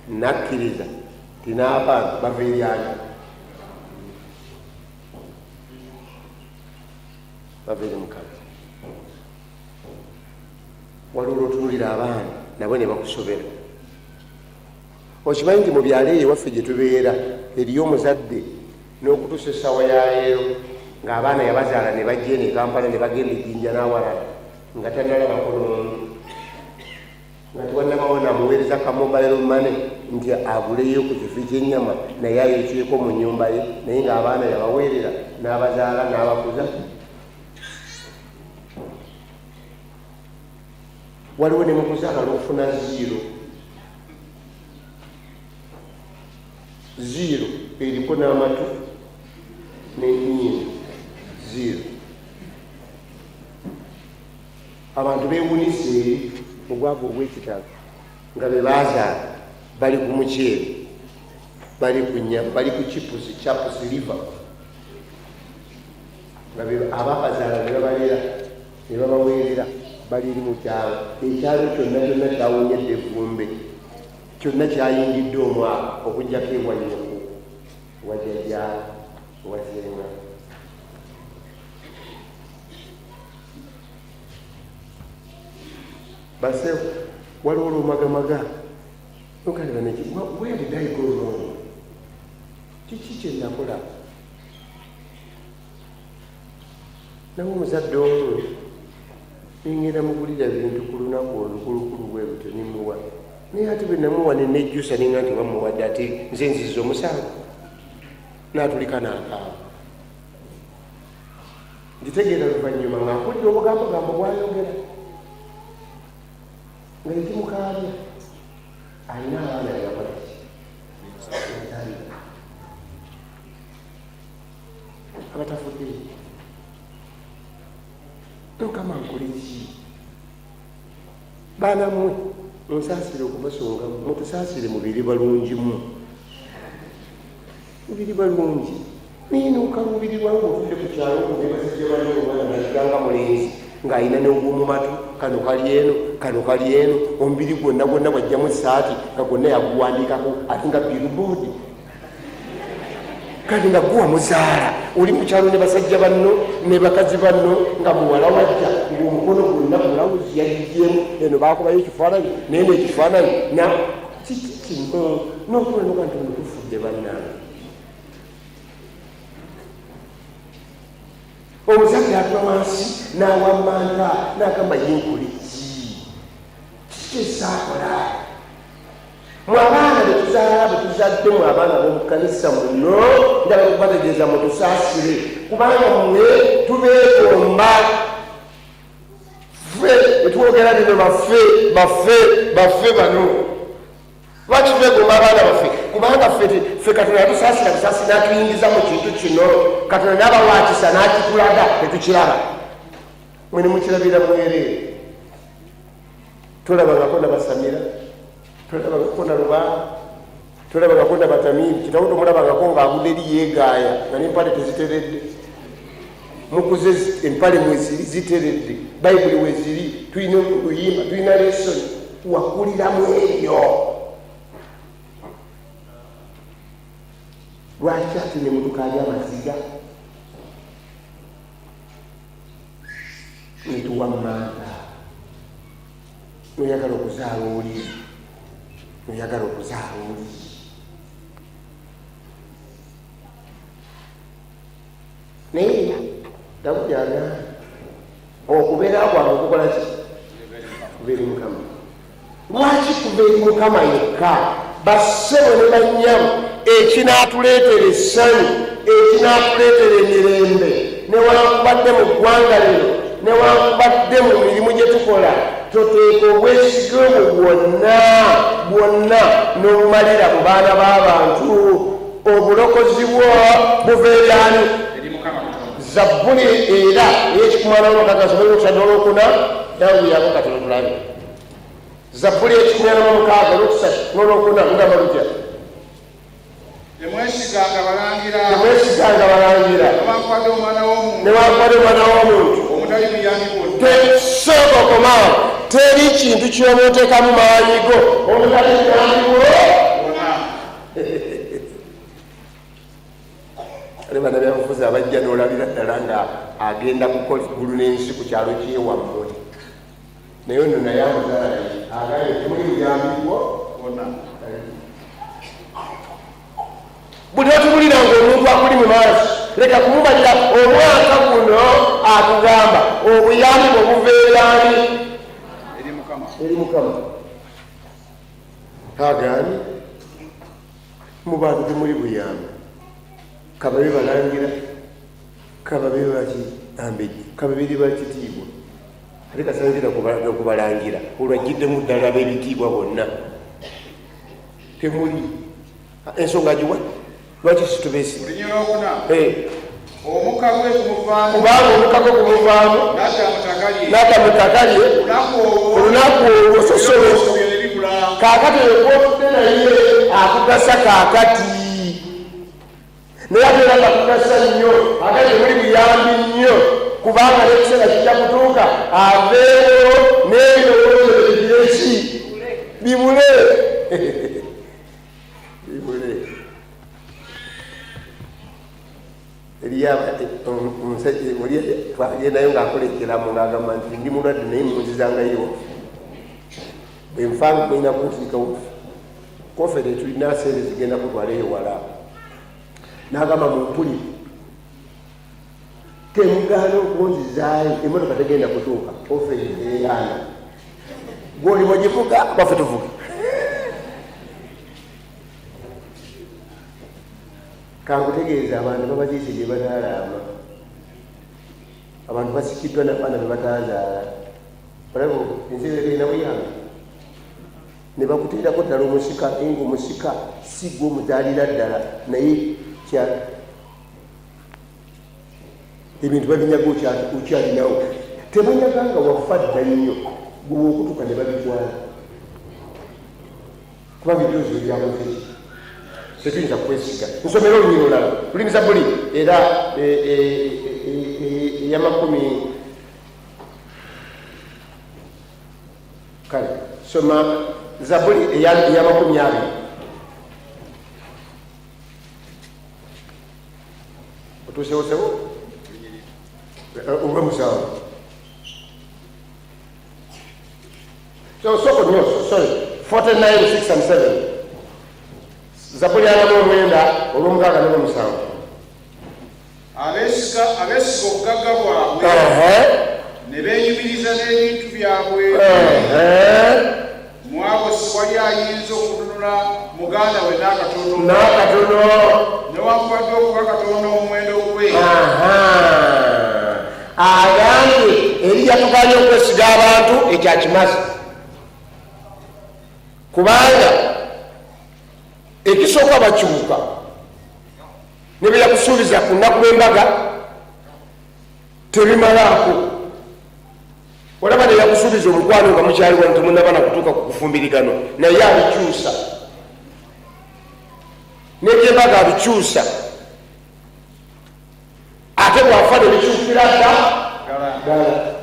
nakkiriza ti n'abaana bava eri ani? Bava eri Mukama. Waliwo olwotunulira abaana nabo ne bakusobera. Okimanyi nti mu byalo eyo ewaffe gye tubeera eriyo omuzadde n'okutuusa essaawa ya leero ng'abaana yabazaala ne bajja eno e Kampala ne bagenda ejjinja n'awalala nga tannalabako n'omu, nga tewannabawo namuweereza ka mobile money nti aguleyo ku kifi ky'ennyama naye ayokyeko mu nnyumba ye, naye ng'abaana yabaweerera n'abazaala n'abakuza? Waliwo ne mukuzaala n'okufuna zero zero, eriko n'amatu n'ennyindo zero. Abantu bewunisa eri obwavu obw'ekitalo nga be bazaala bali ku muceere, bali ku nyama, bali ku chipusi, chapusi, liver, nga ababazaala ne babalera ne babaweerera bali eri mu kyalo. Ekyalo kyonna kyonna kyawunyedde evvumbe, kyonna kyayingidde omwaka okuggyako ewa nnyoko, wa jjajja, wa ssenga. Base waliwo olwomagamaga. Where did I go wrong? Kiki kye nakola? Nawe omuzadde omu nengenda mugulira bintu ku lunaku olukulukulu bwe lutyo nemuwa, naye ate bwe namuwa nenejjusa nenga nti bamuwadde, ate nze nziza omusango, n'atulika n'akaaba. Nkitegeera luvannyuma nga mpulira obugambogambo bwayogera nga ekimukaabya alina abaana beyakola ki yazaalira abatafudde. Mukama, nkole ki? Baana mmwe, munsaasire okubasongamu, mutusaasire, mubiri balungimu, mubiri balungi, naye nokaluubirirwa ngaotudde ku kyalo ng'obasajja banne, omwana nayiganga mulenzi ng'alina n'ogwomumatu, kano kali eno, kano kali eno, omubiri gwonna gwonna bwajjamu esaati nga gwonna yaguwandiikako, ate nga billboard. Kati nga gwe wamuzaala, oli mu kyalo ne basajja banno ne bakazi banno, nga muwala wajja ng'omukono gwonna bulawuzi yagigyemu eno, bakubayo ekifaananyi naye nekifaananyi na kiki kino, notula noga nti ono tufudde. Bannange, omuzadde atula wansi n'awammanta n'agamba, "Yenkole ki? Kiki esaakola?" Mwe abaana betuzaala, betuzadde, mu abaana b'omu kkanisa muno, njagala okubategeeza, mutusaasire, kubanga mmwe tubeegomba. Ffe etwogera bino, baffe, baffe, baffe bano. Lwaki twegomba abaana baffe? Kubanga ffe Katonda yatusaasira busaasi n'atuyingiza mu kintu kino. Katonda n'abawakisa n'akitulaga, tetukiraba, mwe ne mukirabira mwereere. Tolabangako nabasamira, tolabangako na lubaa, tolabangako na batamiivu. Kitawo tomulabangako ng'agudde eri yeegaaya nga n'empale teziteredde. Mukuze, empale mweziri ziteredde, Bayibuli weziri, tulina oluyimba, tulina lesson. Wakuliramu ebyo, lwaki ate ne mutukaabya amaziga netuwammanta? Noyagala okuzaala oli, noyagala okuzaala oli. Naye Dawudi agamba, "Okubeera kwange okukola ki? Kuva eri Mukama." Lwaki kuva eri Mukama yekka? Bassebo ne bannyabo, ekinaatuleetera essanyu, ekinaatuleetera emirembe, newankubadde mu ggwanga lino, newankubadde mu mirimu gye tukola, toteeka obwesige obwo bwonna bwonna n'obumalira mu baana b'abantu. Obulokozi bwo buva eri ani? Eri Mukama Katonda. Zabbuli era ey'e 146 olwokusatu n'olwokuna, yanguyako katono tulabe. Zabbuli ey'146 olwokusatu n'olwokuna lugamba lutya? Temwesiganga balangira. Temwesiganga balangira. Newankubadde omwana w'omuntu. Newankubadde omwana w'omuntu. Omutali buyambi bwonna. Tesooka okomaawo, teri kintu kyoba oteekamu maanyi go omutali buyambi bwo. Bwonna. Ale bannabyabufuzi abajja n'olabira ddala nga agenda kukola eggulu n'ensi ku kyalo kyewammwe, naye ono naye amuzaala agambye temuli buyambi bwo. Bwonna. Buli otubulira nga omuntu akuli mu maaso, leka kumubalira. Omwaka guno akugamba obuyambi bwe buva eri ani? Eri Mukama. Eri Mukama. Agambye mu bantu temuli buyambi, kababe balangira, kababe bakambejja, kababiri bakitiibwa, ate kasanzira okubalangira olwajjiddemu ddala ab'ebitiibwa bonna temuli. Ensonga giwa lwaki situbeesiga? Olunyiriri olwokuna. Omukka gwe gumuvaamu. Kubanga omukka gwe gumuvaamu. N'adda mu ttaka lye. N'adda mu ttaka lye. Olunaku olwo. Olunaku olwo sosolo. Ebirowoozo bye ne bibula. Kaakati oyo gwotudde naye akugasa kaakati, naye ate era takugasa nnyo, ate temuli buyambi nnyo, kubanga n'ekiseera kijja kutuuka aveewo n'ebirowoozo bigire ki? Bibule, bibule. Eriyo omusajja oli twagendayo ng'akola ekiraamo, ng'agamba nti, "Ndi mulwadde, naye munzizangayo ewaffe. Bwe nfanga mulina kunziika waffe." Kofere tulina sente zigenda kutwala eyo wala. N'agamba mumpulire, temugaana okunzizaayo, emotoka tegenda kutuuka ofe eyaana gwoli wagivuga, baffe tuvuga. Kankutegeeza, abantu babaziise gye bataalaama, abantu basikiddwa nabaana be batazaala. Olaba ensi erina buyambi ne bakuteerako ddala omusika, naye nga omusika si gwe omuzaalira ddala, naye kya ebintu babinyaga okyalinawo. Tebanyaga nga wafa dda nnyo, gwe wokutuka ne babitwala, kuba bijuzi ebyakoze tetuyinza kwesiga. Nsomera olunyiri olulala luli Zabuli era eyamakumi. Kale soma Zabuli eya 20. Otuusewosewo olwemusanvu. So soko nnyo, sorry, 49 6 and 7, Zabuli 49 olw'omukaaga n'olwomusanvu. Abeesiga obugagga bwabwe ne beenyumiriza n'ebintu byabwe, mu abo siwali ayinza okununula muganda we n'akatono, n'akatono, newankubadde okuwa Katonda omuwendo gwe. Aha. Agambye eri yatuganye okwesiga abantu, ekyakimaze, kubanga ekisooka bakyuka ne byeyakusuubiza ku nnaku lw'embaga tebimalaako. Olaba neyakusuubiza omukwano nga mukyali wano, temunaba nakutuuka ku kufumbirigano, naye abikyusa, nebyembaga abikyusa, ate bwafa nebikyukira dda ddala.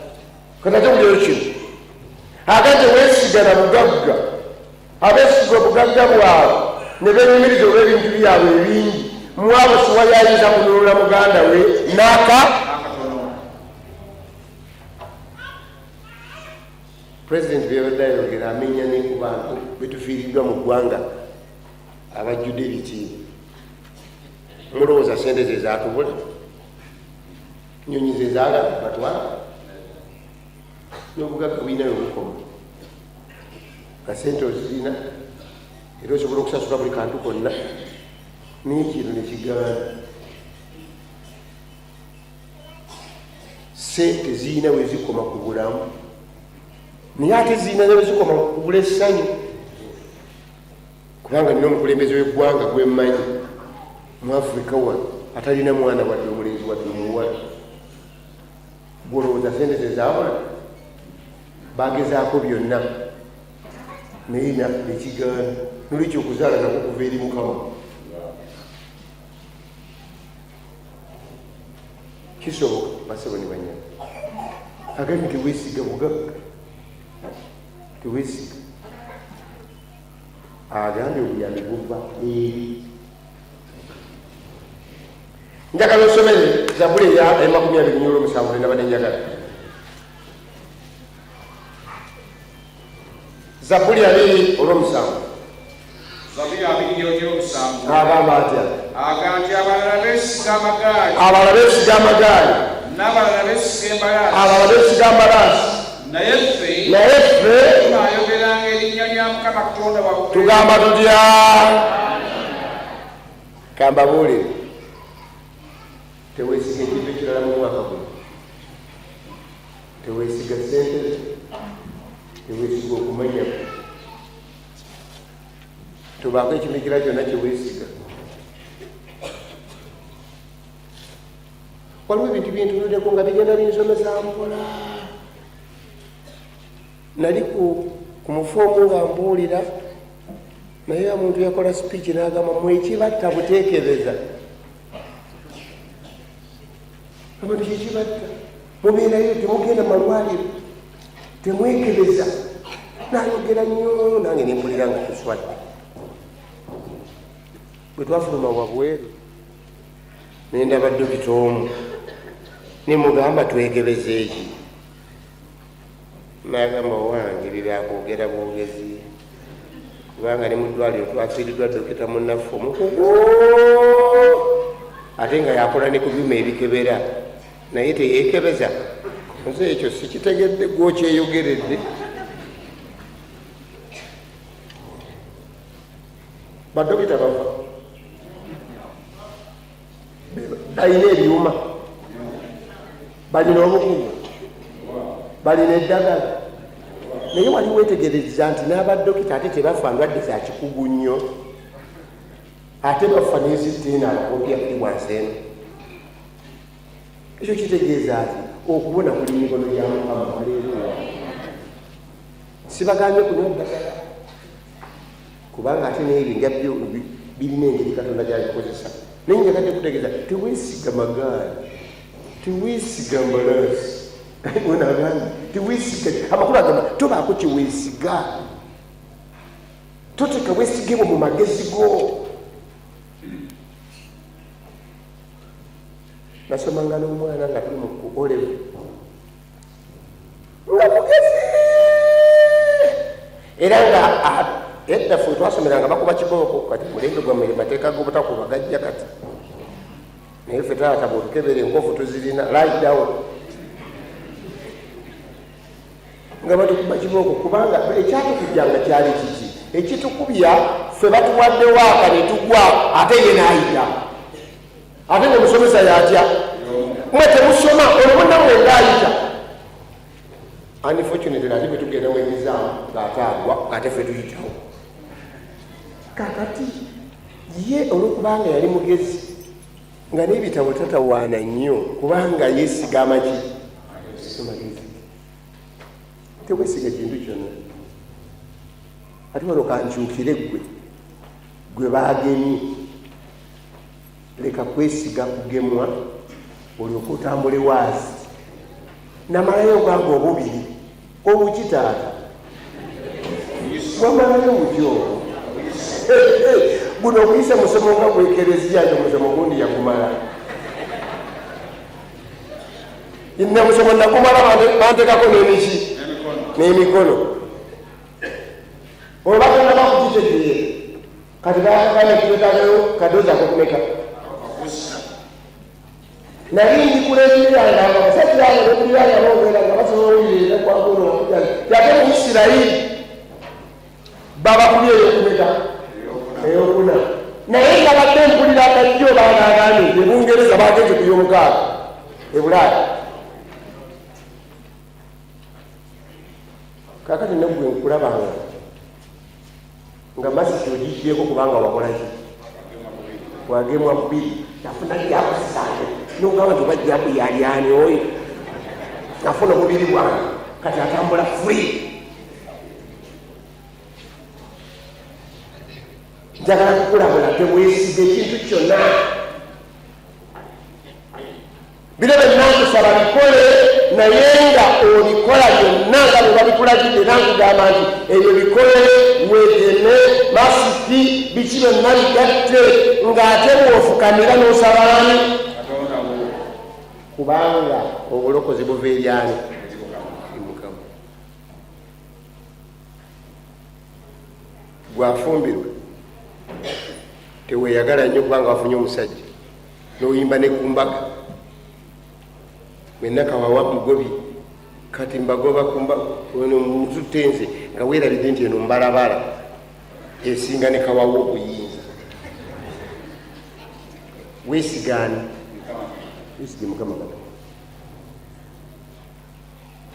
Katate buliro kino agate weesiga na bugagga. Abeesiga obugagga bwabwe ne benyumiriza olw'ebintu byabwe ebingi, mwabo siwali ayinza kununula muganda we n'aka. N'akatono. Pulezidenti byebadde ayogera amenya ne ku bantu betufiiriddwa mu ggwanga abajjudde ebitiibwa. Mulowooza sente ze zatubula, nyonyi ze zaagala batwala, n'obugagga bulina webukoma. Nga sente ozirina era osobola okusasula buli kantu konna, naye kino nekigaana. Sente zirina wezikoma ku bulamu, naye ate zirina wezikoma ku kugula essanyu, kubanga nina omukulembeze w'eggwanga gwemmanyi mu Afurika wano atalina mwana wadde omulenzi wadde omuwala. Gwolowooza sente zezabula? Bagezaako byonna naye nekigaana. Nolwekyo okuzaala nako kuva eri Mukama. Kisoboka, basebo ne banyama. Agambye tewesiga bugagga, tewesiga. Agambye obuyambi buva eri. Njagala osomere Zabuli eya 27 nenabadde njagala. Zabuli 27. Zabuli 27. Agamba atya? Aga nti abalala beesiga amagaali, Abalala beesiga amagaali, n'abalala beesiga embalaasi, abalala beesiga ambalaasi, naye ffe naye ffe tunaayogeranga erinnya lya Mukama Katonda waffe. Tugamba tutya? Kambabuulire, teweesiga ekintu ekirala mu mwaka guno. Teweesiga sente zo, teweesiga okumanya, tobaako ekintu ekirala kyonna kyeweesiga. Waliwo ebintu byentunuddeko nga bigenda binsomesa mpola. Nali ku mufu omu nga mbuulira, naye omuntu yakola speech n'agamba mwekibatta buteekereza. Abantu kyekibatta, mubeerayo temugenda malwaliro, temwekebeza. Nayogera nnyo, nange nempulira nga tuswadde. Bwe twafuluma wabweru nendaba dokita omu, nemugamba twekebeza eki? Nagamba, owange bibyakwogera bwogezi, kubanga ne mu ddwaliro twafiiriddwa dokita munnaffe omukugu. Ate nga yakola ne ku byuma ebikebera, naye teyeekebeza. Nze ekyo sikitegedde, gwokyeyogeredde. Badokita bafa, balina ebyuma, balina obukugu, balina eddagala, naye wali wetegereza nti n'abadokita ate tebafa ndwadde za kikugu nnyo, ate bafa nezitteena abakopi akuli wansi eno. Ekyo kitegeeza nti okubona kuli mikono gya Mukama. Aleluya! Sibagambye kunywa ddagala, kubanga ate n'ebyo nja birina engeri Katonda gyabikozesa, naye njagadde kutegeeza teweesiga magaali, teweesiga mbalaasi. Onagambye teweesiga, amakulu agamba tobaako kyeweesiga, toteka bwesigibwo mu magezi go. Nasomanga n'omwana nga tuli mu ku O level, nga mugezi, era nga edda ffe twasomeranga bakuba kibooko. Kati mulembe gwammwe mateeka g'obutakuba gajja kati, naye ffe taata bwotukebera enkofu tuzirina, lie down, nga batukuba kibooko, kubanga ekyatukujjanga kyali kiki ekitukubya? Ffe batuwadde waaka ne tugwa, ate ye n'ayita, ate ngaomusomesa yatya, mwe temusoma, olwo nammwe ngaayita. Unfortunately, ate bwe tugenda mu exam ng'ate agwa, ate ffe tuyitawo. Kakati ye olwokubanga yali mugezi, nga n'ebitabo tatawaana nnyo, kubanga yeesiga amaki amagezi. Tewesiga kintu kyonna. Ate wano kankyukire ggwe gwe bagemye, leka kwesiga kugemwa olyoke otambule waasi. Namalayo obwanga obubiri obukitaata, wamalayo butyo guno okuyisa musomo nga gwekereziya nti omusomo gundi yakumala. Namusomo nakumala, bantekako n'emiki n'emikono, olwo bagenda bakukitegeera. Kati bakagana twetagayo kadozi akokumeka. Nali ndikulemeranga nga abasajja abo nekuliranga boogera nga basobola owulira kwagono, ate mu Isirayiri babakubye eyokumeka, eyokuna, naye nga badde mpulira akajjo baagagambye nti Ebungereza bagenze ku yomukaaga, Ebulaaya. Kakati neggwe nkulabanga nga masiki ogigyeko, kubanga wakolaki? Wagemwa bubiri. Nafuna jakusange nogamba nti oba jaku yalyani oyo nafuna obubiri bwange, kati atambula free. Njagala kukulabula, teweesiga ekintu kyonna. Bino byonna nkusaba bikole, naye nga obikola byonna nga bwe babikulagidde. Era nkugamba nti ebyo bikole, weegeme, masiki, biki byonna bigatte, ng'ate bw'ofukamira n'osabaani, kubanga obulokozi buva eryani? Mukama. Gwafumbirwa, teweeyagala nnyo kubanga wafunye omusajja n'oyimba ne ku mbaga, mwenna kawawa mugobi. Kati mbagoba ono mututte nze, nga weerabidde nti eno mbalabala esinga ne kawawa okuyinza. Weesigaani? Weesige Mukama Katonda,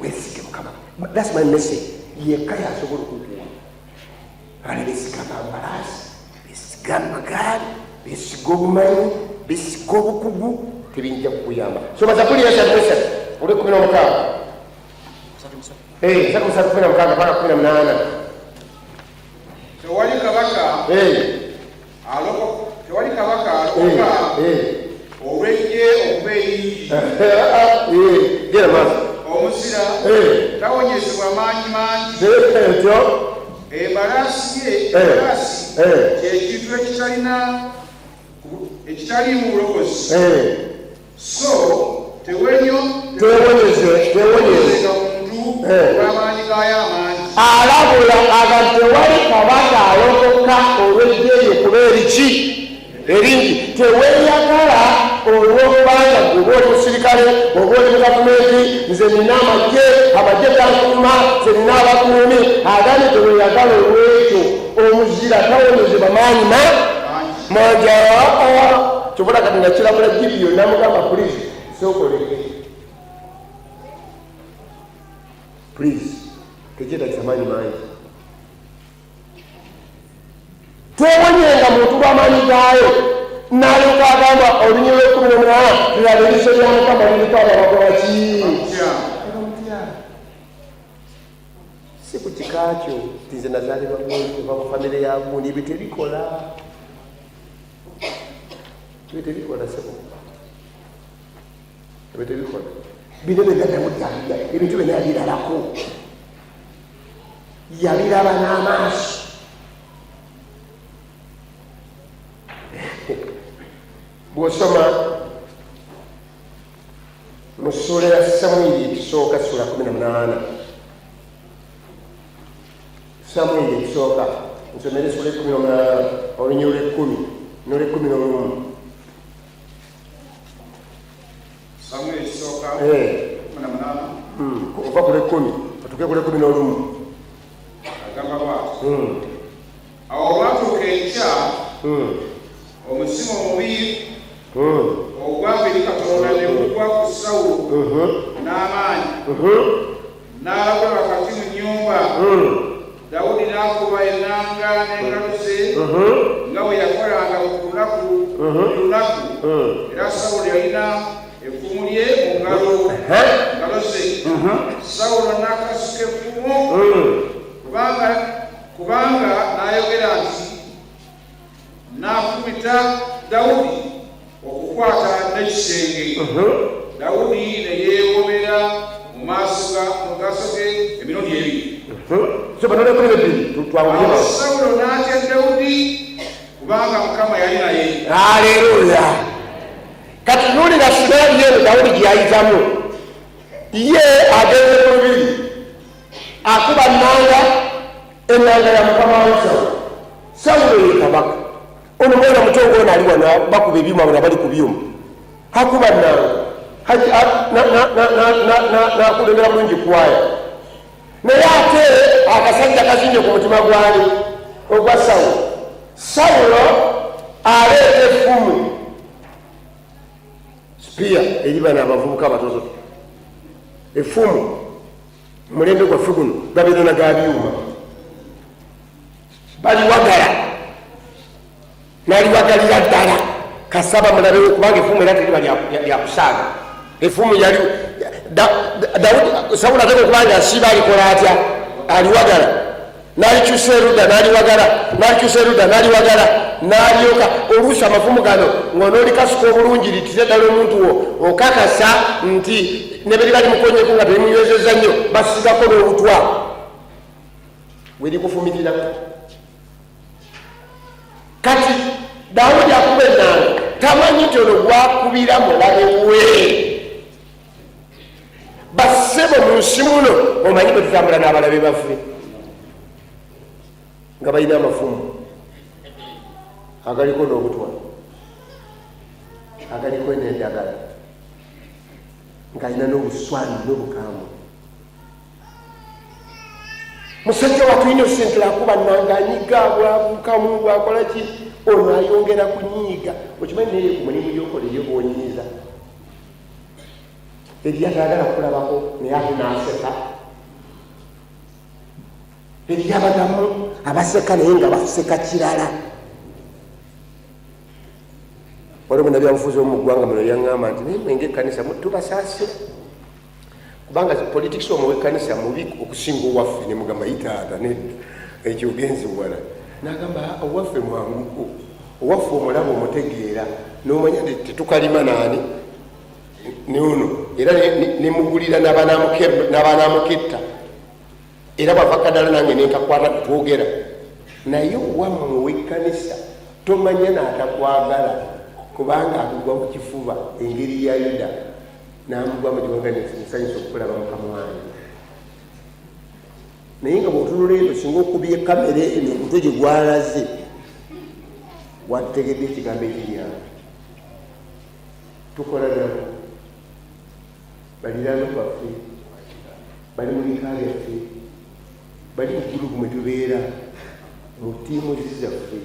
weesige Mukama. That's my message. Yekka yasobola okukuwa. Abala besiga amambalaasi, besiga amagaali, besiga obumanyi, besiga obukugu, tebiyinza kukuyamba. Soma Zabuli 33 olw'e16, 33 16 paka 18. Tewali kabaka tewali kabaka alokoka olw'eggye okuba eringi. Gera maaso. Omuzira tawonyezebwa maanyi mangi. Etyo. Embalaasi ye, embalaasi kyekintu ekitalina ekitaliimu bulokozi, so tewenyo Tewonyeze, tewonyeze. Muntu olw'amaanyi gaayo amangi. Alabula aga tewali kabaka alokoka olw'eggye eryo kuba eriki eringi. Teweeyagala. Olwokubanga gwe oba oli musirikale oba oli mu gavumenti, nze nina amagye, amagye gankuuma, nze nina abakuumi, agambye teweyagala olwekyo. Omuzira tawonyezebwa maanyi ma mangi. Kyobola kati nakiramula Gidiyo, namugamba, "Please, sooka oleke, please, tekyetagisa maanyi mangi." Twewonyenga muntu lw'amaanyi gaayo. N'alyoka agamba olunyi lw'e18, "Laba, eriiso lya Mukama liriko abo abakola ki?" Abamutya. Si ku kika kyo nti nze nazaalibwa gundi oba mu famire ya gundi. Ebyo tebikola, ebyo tebikola, sebo, ebyo tebikola. Bino byonna Dawudi ebintu byonna yabirabako, yabiraba n'amaaso. Bw'osoma mu ssuula ya Samwiri ekisooka, ssuula 18, Samwiri ekisooka, nsomere essuula 18, olunyi olw'e10 n'olw'e11. Samwiri ekisooka 18. Ova ku lw'e10 otuke ku lw'e11. Agamba bw'ati: Awo olwatuuka enkya, omuzimu omubi ogwava eri Katonda ne gugwa ku Sawulo n'amaanyi, n'alagula wakati mu nnyumba. Dawudi n'akuba ennanga n'engalo ze nga bwe yakolanga ku lunaku buli lunaku, era Sawulo yalina effumu lye mu ngalo ze. Sawulo n'akasuka effumu, kubanga n'ayogera nti, "Naafumita Dawudi okukwata n'ekisenge." Dawudi ne yeewomera mu maaso ge emirundi ebiri. Soma n'olw'e12, twanguye. Awo Sawulo n'atya Dawudi, kubanga Mukama yali naye. Aleluya! Kati tunuulira scenario eno Dawudi gye yayitamu. Ye agenze ku lubiri, akuba nanga, enanga ya mukama we Sawulo. Sawulo ye kabaka. Ono mwana muto ngaono ali wano, bakuba ebyuma, bano abali ku byuma, akuba nanga, nakulembera bulungi kwaya. Naye ate akasajja kazinye ku mutima gwali ogwa Sawulo. Sawulo aleeta effumu, spear, eri bano abavubuka abatozo. Effumu omulembe gwaffe guno gabeera na ga byuma, baliwagala, naliwagalira ddala kasaba mulabewo, kubanga effumu era teriba lyakusaaga. Effumu yali Dawudi, Sawulo ateka okuba nga asiiba alikola atya? Aliwagala, nalikyusa erudda, naliwagala, nalikyusa erudda, naliwagala, nalyoka. Oluusi amafumu gano ng'onoolikasuka obulungi, litire ddala omuntu wo, okakasa nti ne bwe liba limukonyeko nga terimunywezezza nnyo, basigako n'obutwa werikufumitirako. Kati Dawudi akuba ennanga, tamanyi nti ono gwakubira mulabe we. Bassebo, mu nsi muno omanyi bwe tutambula n'abalabe baffe nga balina amafumu agaliko n'obutwa, agaliko n'endagala, ng'alina n'obuswani n'obukambwe. Musajja watu Innocent akuba nanga, anyiga, bwabuukamu, bwakola ki, ono ayongera kunyiiga. Okimanyi naye ku mulimu gyokola eyo bwonyiiza eri atayagala kukulabako, naye ate n'aseka. Eri abagamu abaseka naye nga baseka kirala. Waliwo munabyabufuzi omu mu ggwanga muno yaŋŋamba nti, "Naye mwenge ekkanisa tubasaasira, kubanga politics omwo w'ekkanisa mubi okusinga owaffe." Ne mugamba, "Yitaata, nedda, ekyo ogenzi wala." N'agamba, "Owaffe mwanguko, owaffe omulaba, omutegeera, n'omanya nti tetukalima naani nono, era nemugulira n'abanamuketta, era bwava kadala nange nenkakwata twogera naye." Owammwe ow'ekkanisa tomanya n'atakwagala, kubanga akugwa mu kifuba engeri ya Yuda n'amugwa mu kifuba, "Nsanyusa okukulaba, mukama wange." Naye nga bw'otunula eno, singa okubye kamera eno omutwe gye gwalaze, wategedde ekigambo ekiri awo. Tukola nabo, baliraano baffe, bali mu bika byaffe, bali mu gurupu mwe tubeera, mu ttiimu zaffe,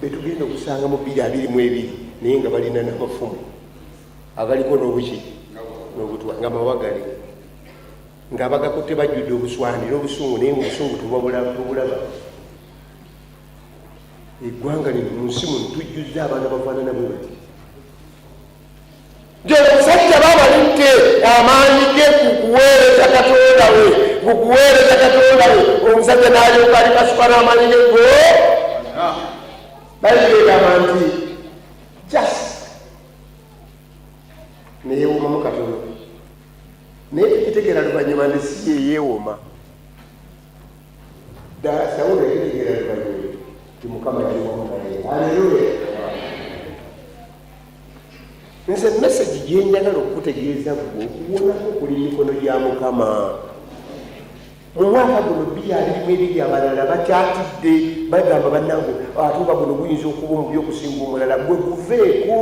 betugenda okusanga mu 2022, naye nga balina n'amafumu agaliko n'obuki n'obutwa, nga mawagale, nga bagakutte, bajjudde obuswandi n'obusungu, naye nga obusungu tubulaba. Eggwanga lino, mu nsi muno tujjuzza abaana bafaanana bwe bati. Nti omusajja babalidde amaanyi ge ku kuweereza Katonda we, ku kuweereza Katonda we. Omusajja n'alyoka alikasuka n'amaanyi ge go. Bayibuli egamba nti just neyewomamu katono, naye tukitegeera luvannyuma nti si yeyeewoma. Sawulo yakitegeera luvannyuma nti Mukama yali wamu naye. Aleluya! Nze message gyenjagala okukutegeeza gwe, okuwonako kuli mikono gya Mukama. Mu mwaka guno 2022, abalala bakyatidde, bagamba, "Bannange, ate oba guno guyinza okuba omubi okusinga omulala." Gwe guveeko,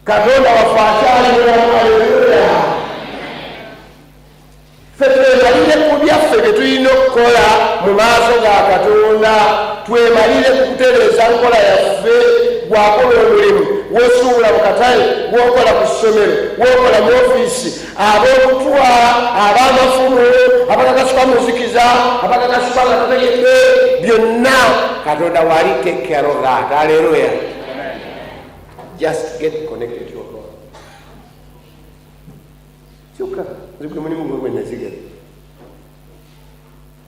Katonda waffe akyali mulamu. Aleluya! Ffe twemalire ku byaffe bye tulina okukola mu maaso ga Katonda, twemalire ku kutereeza nkola yaffe. Gwakola omulimu, wosuubula mu katale, gwokola ku ssomero, wokola mu ofiisi, ab'obutwa, ab'amafumu, abakakasuka mu nzikiza, abakakasuka nga totegedde, byonna Katonda wali take care of that. Aleluya! Just get connected to your God. Kyokka nze gwe mulimu gwe gwe nasigala.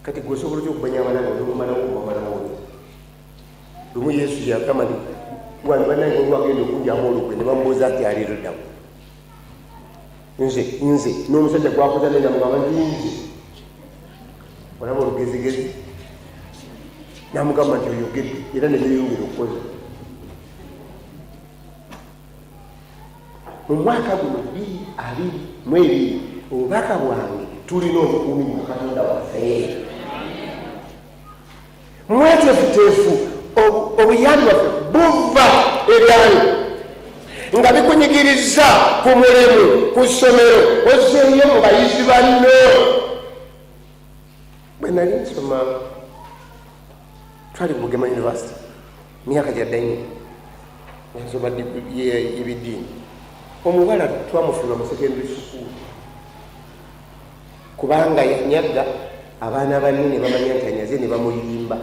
Kati gwe osobola otya okumanya abalaba nomumalawo omumalawo? Lumu Yesu yagamba nti, "Wano bannange olwagenda okujjamu olukwe." Ne bamubuuza nti, "Ali luddawo?" Nze, nze n'omusajja gwakoza naye namugamba nti, "Nze." Olaba olugezigezi, namugamba nti, "Oyogedde." Era neyeyongera okukoza. Mu mwaka guno 2022, obubaka bwange, tulina obukuumi mu Katonda waffe. Mweteefuteefu, obuyambi bwaffe buva ebyali nga bikunyigiriza ku mulimu, ku ssomero, ozeeyo mu bayizi banno. Bwe nali nsoma, twali ku Bugema University, myaka gya dda nnyo, nsoma ebiddiini. Omuwala twamufiirwa mu secondary school kubanga yanyaga abaana banne, ne bamanya nti anyaze, ne bamuyimba,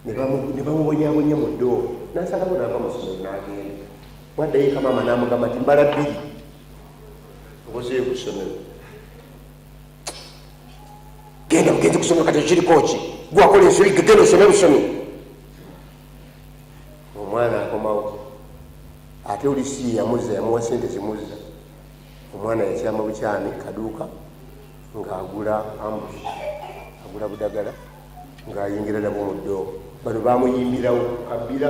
ne bamubonyabonya mu ddoobo. Nasalako nava mu ssomero n'agenda. Waddayo eka, maama n'amugamba nti, "Mbala bbiri okozeeyo ku ssomero, genda bugenzi kusomero. Kati ekiriko ki? Gwakola ensobi, genda osome busomi." Omwana akomawo, ate oli si yamuzza, yamuwa sente zimuzza. Omwana yakyama bukyami kaduuka ng'agula ambush, agula budagala, ng'ayingira nabwo mu ddoobo. Bano bamuyimbirawo kabbira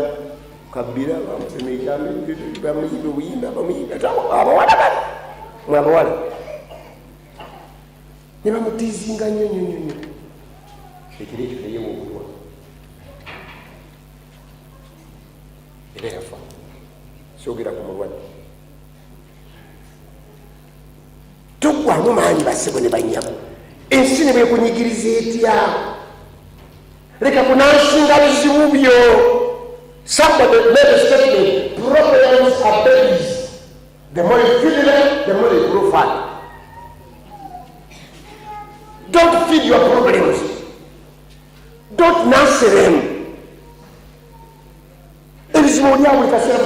kabbira, bamutema ekyambe, bamuyimba obuyimba, bamuyimba abawala bano, mwe abawala, ne bamutiizinga nnyo nnyo nnyo nnyo. Ekiro ekyo neyewa obutwa era yafa. Soogera ku mulwadde. Toggwamu maanyi, bassebo ne bannyabo. Ensi ne bwekunyigiriza etya, leka kunansinga bizibu byo. Somebody made a statement: "Problems are babies. The more you feed them, the more they grow fat." Don't feed your problems, don't nurse them. Ebizibu olyawo buli kaseera,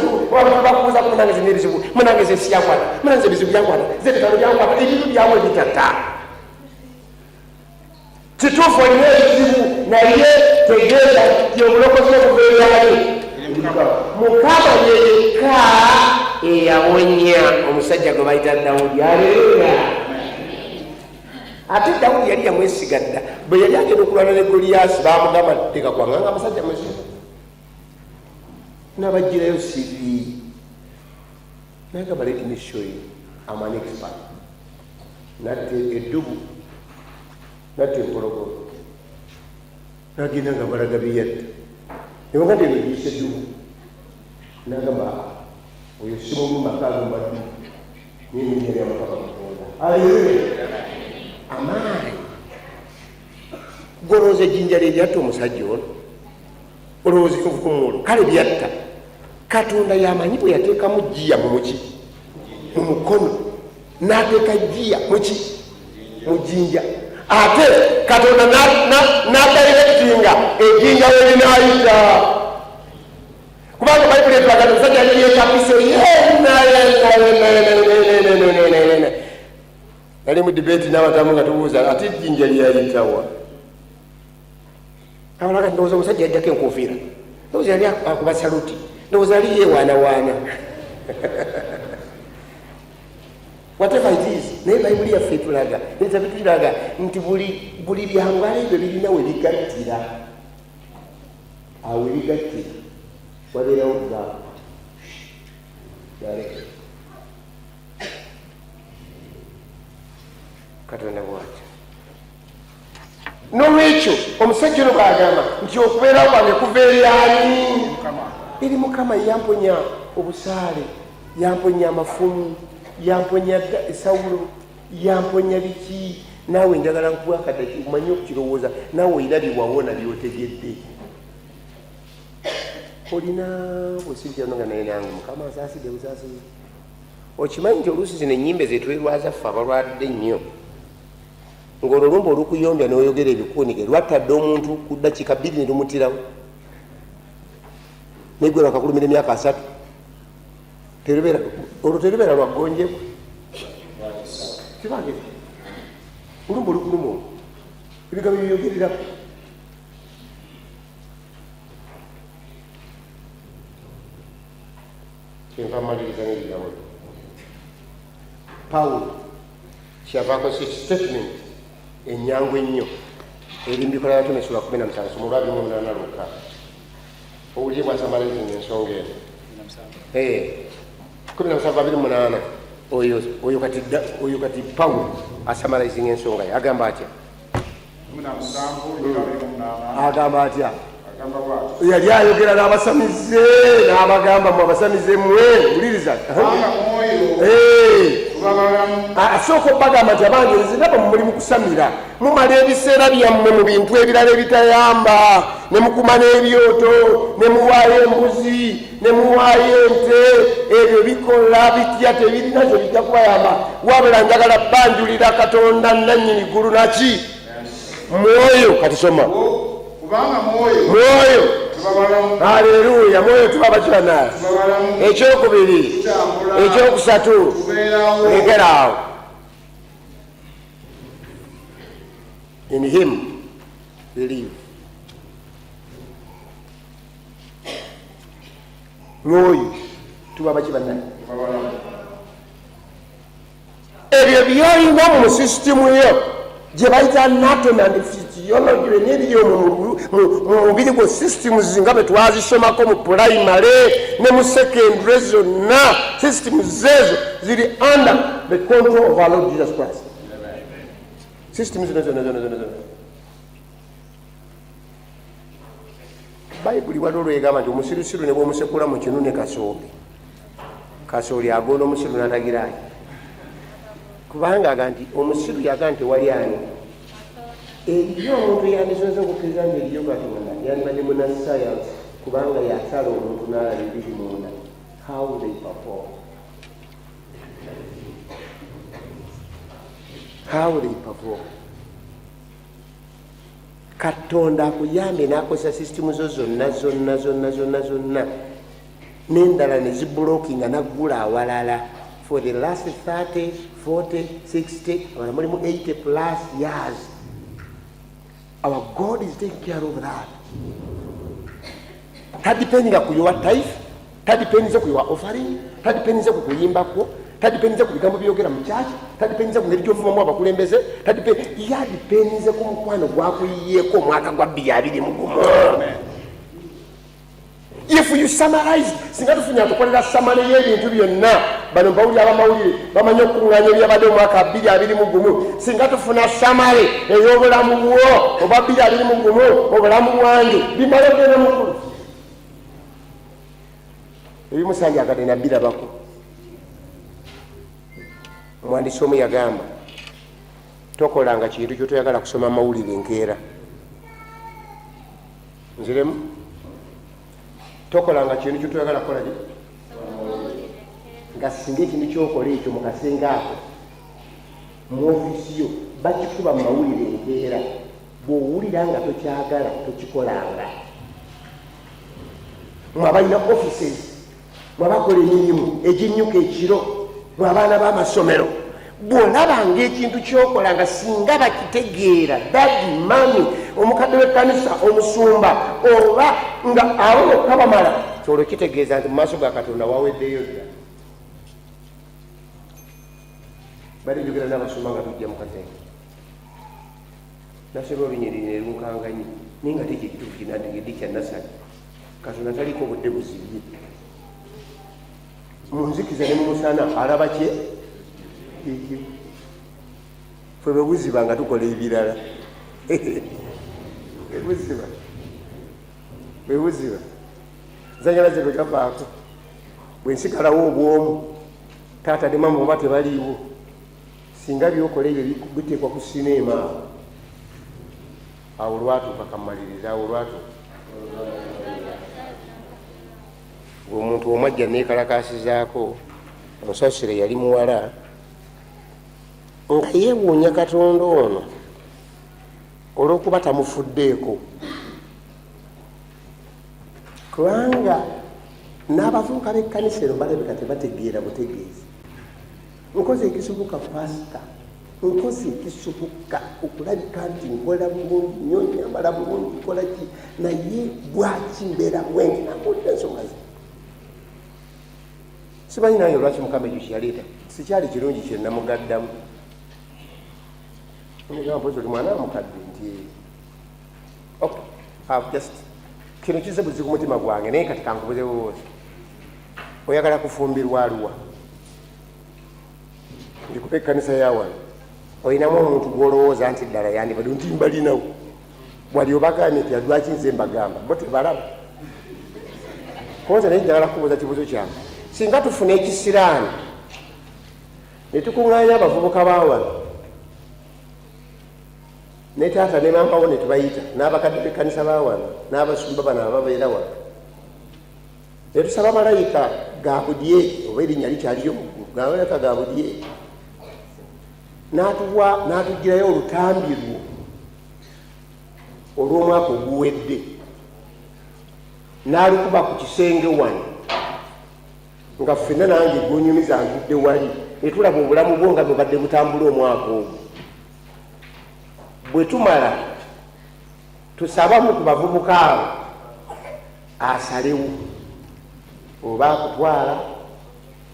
bakubuuza, "Munange, zina ebizibu, munange ze syankwata, munange ebizibu byankwata, ze bitalo byankwata." Ebintu byawo ebitata. Kituufu olina ebizibu, naye tegeeza ti obulokozi obuva ebyali Mukama yeyekka eyawonya omusajja gwe bayita Dawudi. Aleluya! Ate Dawudi yali yamwesiga dda. Bwe yali agenda okulwana ne Goliyasi, bamugamba, "Teka kwanganga musajja muzibu." Nabagirayo CV, nagamba, "Let me show you, I'm an expert. Natte eddubu, natte empologoma." Nagenda nga balaga byeyatta. Nebanga nti eryo eddubu, nagamba oyo si mulumba, kalumba ddubu, naye nerinnya lya Mukama Katonda. Aleluya! Amaanyi golowooza ejjinja lyeryatta omusajja ono, olowooza envumuulo kale byatta. Katonda yamanyi bwe yateekamu giya mumuki mu mukono, n'ateeka giya muki mu jjinja, ate Katonda n'adirectinga ejjinja werinaayita, kubanga Bayibuli etulaga nti omusajja yali yeekapise yenna yenna yenna yenna yenna. Nali mu debate n'abatamu nga tubuuza, ate ejjinja lyayitawa? Abalaga ndowooza omusajja yajjako enkofiira, ndowooza yali akuba saluti, ndowooza yali yewaanawaana, whatever it is. Naye Bayibuli yaffe etulaga, etulaga nti buli byangala ebyo birina we bigattira. Awo ebigattira wabeerawo gap. Yaleka Katonda bwatyo. Nolwekyo omusajja ono bwagamba nti okubeerawo kwange kuva eri ani? Eri Mukama. Yamponya obusaale, yamponya amafumu, yamponya Sawulo, yamponya biki. Naawe njagala nkuwa akadaki omanye okukirowooza. Naawe olina biwawona byotegedde, olina bwesijjano nga naye nange Mukama ansaasidde busaasizi. Okimanyi nti oluusi zino ennyimbe zetwerwaza ffe abalwadde ennyo, ng'olwo olumba olukuyombya n'oyogera ebikuunike lwattadde omuntu ku ddakiika 2 ne lumutirawo, naye gwe lwakakulumira emyaka 30. Olwo terubeera lwa ggonjebwa kibangere olumba olukuluma olwo ebigambo byogererako. Kyenva mmaliriza n'ebigambo bino. Pawulo kyeyava akozesa statement enyangu ennyo eri mu Bikola Batume sula 17, soma olwa 28 lwokka, owulire bwasummarizinga ensonga eno. 17:28. Oyo kati Pawulo asummarizinga ensonga ye, agamba atya? Agamba atya? Yali ayogera n'abasamize n'abagamba, mu abasamize mmwe, wuliriza. Asooka obagamba nti, abange, nze ndaba muli mu kusamira, mumala ebiseera byammwe mu bintu ebirala ebitayamba, ne mukuma n'ebyoto, ne muwaayo embuzi, ne muwaayo ente. Ebyo bikola bitya? Tebirina kyo bijja kubayamba. Wabula njagala banjulira Katonda nannyini ggulu naki mwoyo. Kati soma. Mwoyo, aleluya! Mwoyo tuba bakibana. Ekyokubiri, ekyokusatu, lekeraawo. In him we live. Mwoyo tuba baki bannaye? Ebyo byolina mu sisitimu yo gye bayita anatomy and physiology n'ebiri omwo mu mubiri gwo, systems nga bwe twazisomako mu primary ne mu secondary, zonna systems ezo ziri under the control of our Lord Jesus Christ. Systems zino zonna zonna zonna zonna, Bayibuli waliwo lwegamba nti omusirusiru ne bwomusekula mu kinu ne kasooli, kasooli agonda omusiru natagirayo, kubanga aga nti omusiru yaga nti wali ani eriyo. Omuntu yandisoose okukkiriza nti eriyo Katonda yandibadde muna science, kubanga yasala omuntu n'alaba ebiri munda, how they perform, how they perform. Katonda akuyambye n'akozesa sisitimu zo zonna zonna zonna zonna zonna n'endala ne ziblockinga, naggula awalala. For the last 30, 40, 60, abala mulimu 80 plus years, our God is taking care of that. Tadependinga ku your tithe, tadependinze ku your offering, tadependinze ku kuyimbakwo, tadependinze ku bigambo byogera mu church, tadependinze ku ngeri gyovumamu abakulembeze. Yadependinze ku mukwano gwakuyiyeeko omwaka gwa 2021. If you summarize, singa tufunye atukolera summary y'ebintu byonna, bano bawuli abamawulire bamanyi okukuŋŋaanya ebyabadde omwaka 2021, singa tufuna summary ey'obulamu bwo oba 2021, obulamu bwange, bimala ogenda mukulu. Ebimu sandyagadde nabirabako. Omuwandiisi omu yagamba, tokolanga kintu kyotoyagala kusoma mawulire enkeera. Nziremu, tokolanga kintu kyotoyagala kukola ki? Nga singa ekintu kyokola ekyo mu kasenge ako mu ofiisi yo bakikuba mu mawulire enkeera, bw'owulira nga tokyagala tokikolanga. Mwe abalina offices, mwe abakola emirimu eginyuka ekiro, mwe abaana b'amasomero, bw'olabanga ekintu kyokola nga singa bakitegeera, daddy, mummy, omukadde w'ekkanisa, omusumba, oba nga abo bokka bamala, kyolwo kitegeeza nti mu maaso ga Katonda waweddeyo dda. Bali njogera n'abasumba nga tujja mu kasenge, nasoma olunyiriri ne lunkanganye, naye nga tekyo ekituufu kinantegedde kya nasali. Katonda taliko budde buzibye, mu nzikiza ne mu musana alaba kye ekyo. Ffe bwe buziba nga tukola ebirala, bwe buziba, bwe buziba nsanyalaze bwe gavaako, bwe nsigalawo obwomu, taata ne mama oba tebaliiwo, singa byokola ebyo biteekwa ku sineema awo. Awo olwatuuka, kamaliriza, awo olwatuuka ng'omuntu omu ajja neekalakaasizaako omusasire. Yali muwala nga yeewuunya Katonda ono olw'okuba tamufuddeeko, kubanga n'abavubuka b'ekkanisa eno balabika tebategeera butegeezi. Nkoze ekisoboka, pasita, nkoze ekisoboka okulabika nti nkola bulungi nnyo, nyambala bulungi, nkola ki, naye bwaki mbeera bwenti? Nakuulira ensonga ze. Simanyi nange lwaki Mukama ekyo kyeyaleeta sikyali kirungi kyenamugaddamu. Mugamba, mpozi oli mwana mukadde nti okay, I've just kino kize buzi ku mutima gwange, naye kati kankubuze bubuuzi, oyagala kufumbirwa aluwa? Ndikuba ekkanisa ya wano, olinamu omuntu gwolowooza nti ddala yandibadde nti mbalinawo? Wali obagambye nti lwaki nze mbagamba, bo tebalaba konze? Naye njagala kubuuza kibuuzo kyange. Singa tufuna ekisiraani ne tukuŋŋaanya abavubuka ba wano ne taata ne maamawo ne tubayita n'abakadde b'ekkanisa ba wano n'abasumba bano ababeera wano, ne tusaba malayika Gabudyeri, oba erinnya likyaliyo mu ggulu, malayika Gabudyeri n'atuwa n'atugirayo olutambi lwo olw'omwaka oguwedde n'alukuba ku kisenge wano, nga ffenna nange gwonyumiza ntudde wali, ne tulaba obulamu bwo nga bwebadde butambula omwaka ogwo. Bwe tumala tusabamu ku bavubuka abo asalewo oba akutwala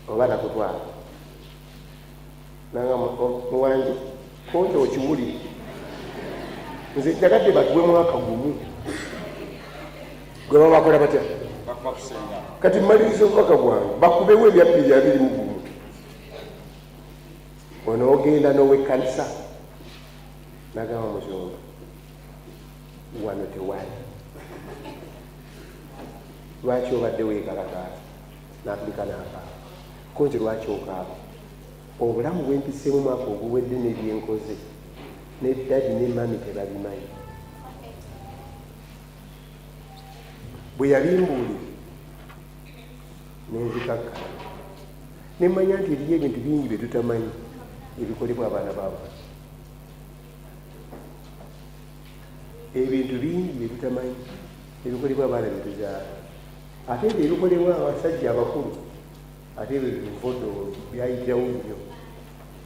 oba nakutwala. Nanga muwangi konti okiwulire, nze njagadde batuwe mwaka gumu gwe babakola batya. Kati mmaliriza obubaka bwange, bakubewo ebya 2021, onoogenda n'owekkanisa. Nagamba, musumba, wano tewali, lwaki obadde weekalakaasa? N'atulika n'akaaba. Konzi, lwaki okaaba? Obulamu bwempiseemu mwaka oguwedde nebyenkoze ne daddy ne mummy tebabimanyi. Bwe yabimbuulira nenzikakkana, nemanya nti eriyo ebintu bingi bye tutamanyi ebikolebwa abaana baabwe, ebintu bingi bye tutamanyi ebikolebwa abaana betuzaala, ate ebyo ebikolebwa abasajja abakulu, ate ebyo binfodo byayitirawo nnyo.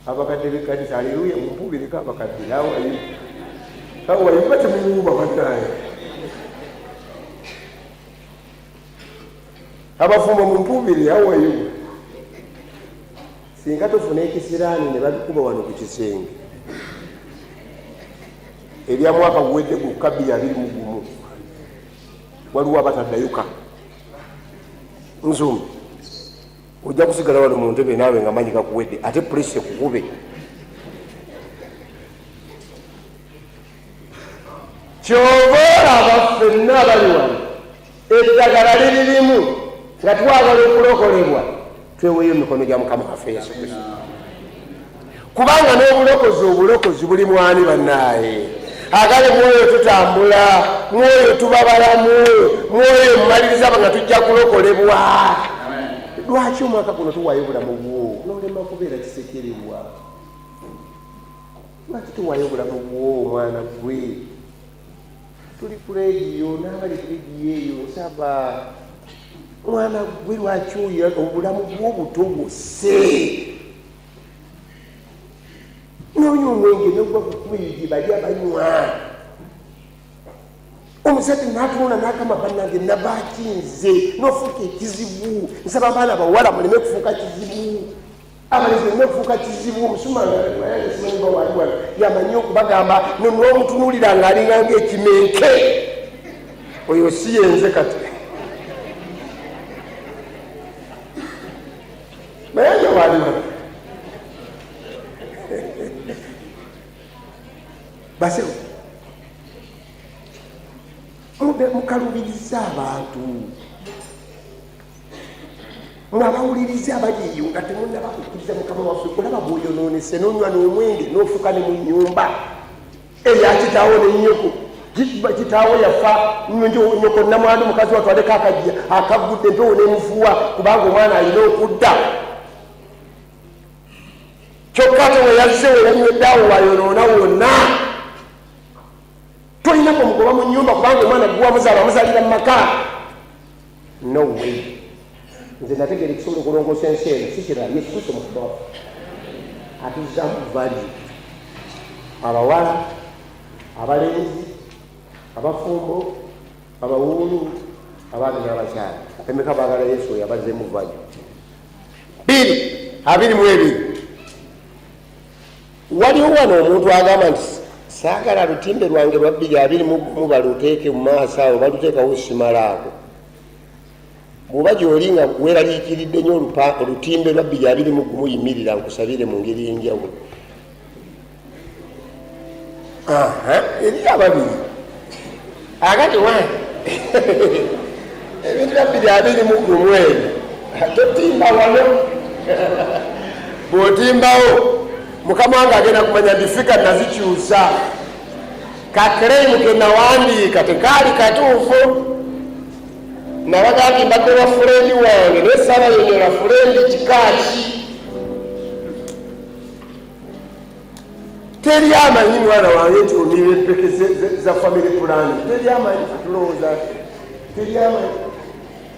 Abakadde b'ekkanisa, aleluya, mumpuubireko abakadde. Awayi awayi, ba temuwuuba bannaaye. Abafumbo mumpuubire, awayi. Singa tufuna ekisiraani ne babikuba wano ku kisenge ebya mwaka guwedde gwokka 2021, waliwo abataddayoka. Nsumba, ojja kusigala wano mu ntebe naawe nga manyi gakuwedde, ate pulesi ekukube. Kyova olaba ffenna abali wano eddagala liri limu. Nga twagala okulokolebwa, tweweeyo mikono gya Mukama waffe Yesu Kristo, kubanga n'obulokozi, obulokozi buli mwani bannaaye. Agale mwoyo tutambula, mwoyo tuba balamu, mwoyo mumaliriza nga tujja kulokolebwa. Lwaki omwaka guno tuwaayo obulamu bwo nolema kubeera kisekererwa? Lwaki tuwaayo obulamu bwo, omwana gwe? Tuli ku leediyo n'abali ku leediyo eyo, nsaba mwana gwe, lwaki oyo obulamu bwo butobose noonya omwenge nogwa kukuba eyo gye bali abanywa? Omuzadde natunula nakama, bannange, nabakinze nofuuka ekizibu. Nsaba abaana bawala muleme kufuuka kizibu, abalenzi muleme kufuuka kizibu. Omusumba wali wano yamanyi okubagamba, nomutunuulira nga alinganga ekimenke. Oyo si yenze kati Mayanja wali wano base mukalubiriza abantu mwabawuliriza abali eyo nga temunaba kukkiriza Mukama waffe. Olaba bwoyonoonese nonywa n'omwenge n'ofuka ne mu nyumba eya kitaawo nenyoko. Kitaawo yafa, nyoko namwandu mukazi watwaleko akajja akagudde, empewo nemufuwa, kubanga omwana alina okudda. Kyokka ate weyazze weyanywedde awo wayonoona wonna, tolina kumugoba mu nyumba kubanga omwana guwamuzaala amuzalira mu maka. No way. Nze nategeera ekisobola okulongoosa ensi eno si kirala, Yesu Kristo Mukama waffe atuzzamu value. Abawala, abalenzi, abafumbo, abawuulu, abaami n'abakyala, emeka baagala Yesu oyo abazzeemu value? 2022. Waliwo wano omuntu agamba nti saagala lutimbe lwange lwa 2021 baluteeke mu maaso awo, baluteekawo simalaako. Bw'oba gy'oli nga weeraliikiridde nnyo olutimbe lwa 2021, yimirira nkusabire mu ngeri y'enjawulo. Eri ababiri akati wa ebintu bya 2021 ebyo totimba wano. Bw'otimbawo, Mukama wange agenda kumanya nti fika nazikyusa, ka claim ke nawandiika tekaali katuufu. Nabaga nti mbadde wa friend wange, naye saabayonyola friend kikaaki. Teri amanyi mwana wange nti omira empeke za family planning. Teri amanyi. Tulowooza teri amanyi.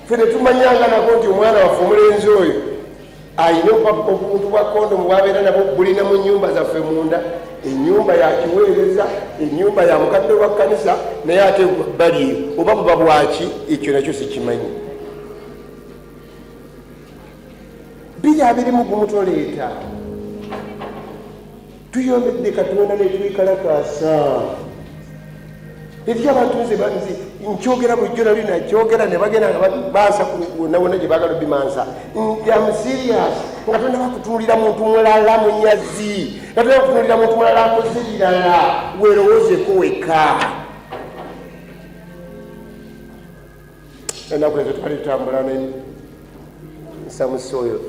Ffe tetumanyanga nako nti omwana waffe omulenzi oyo ayina obuntu bwa kondomu bwabeera nabwo bulina mu nyumba zaffe munda. Enyumba yakiweereza, enyumba ya mukadde wa kkanisa, naye ate bali eyo oba buba bwaki, ekyo nakyo sikimanyi. 2021 toleeta. Tuyombedde Katonda netwekalakaasa eri abantu. Nze nze nkyogera bulijjo, nali nakyogera ne bagenda nga bansa wonna wonna gye baagala obimansa. Am serious. Nga tonaba kutuulira muntu mulala munyazi, nga tonaba kutuulira muntu mulala akoze birala, weerowoozeko weka. Ennaku ezo twali tutambula ne nsamusi oyo,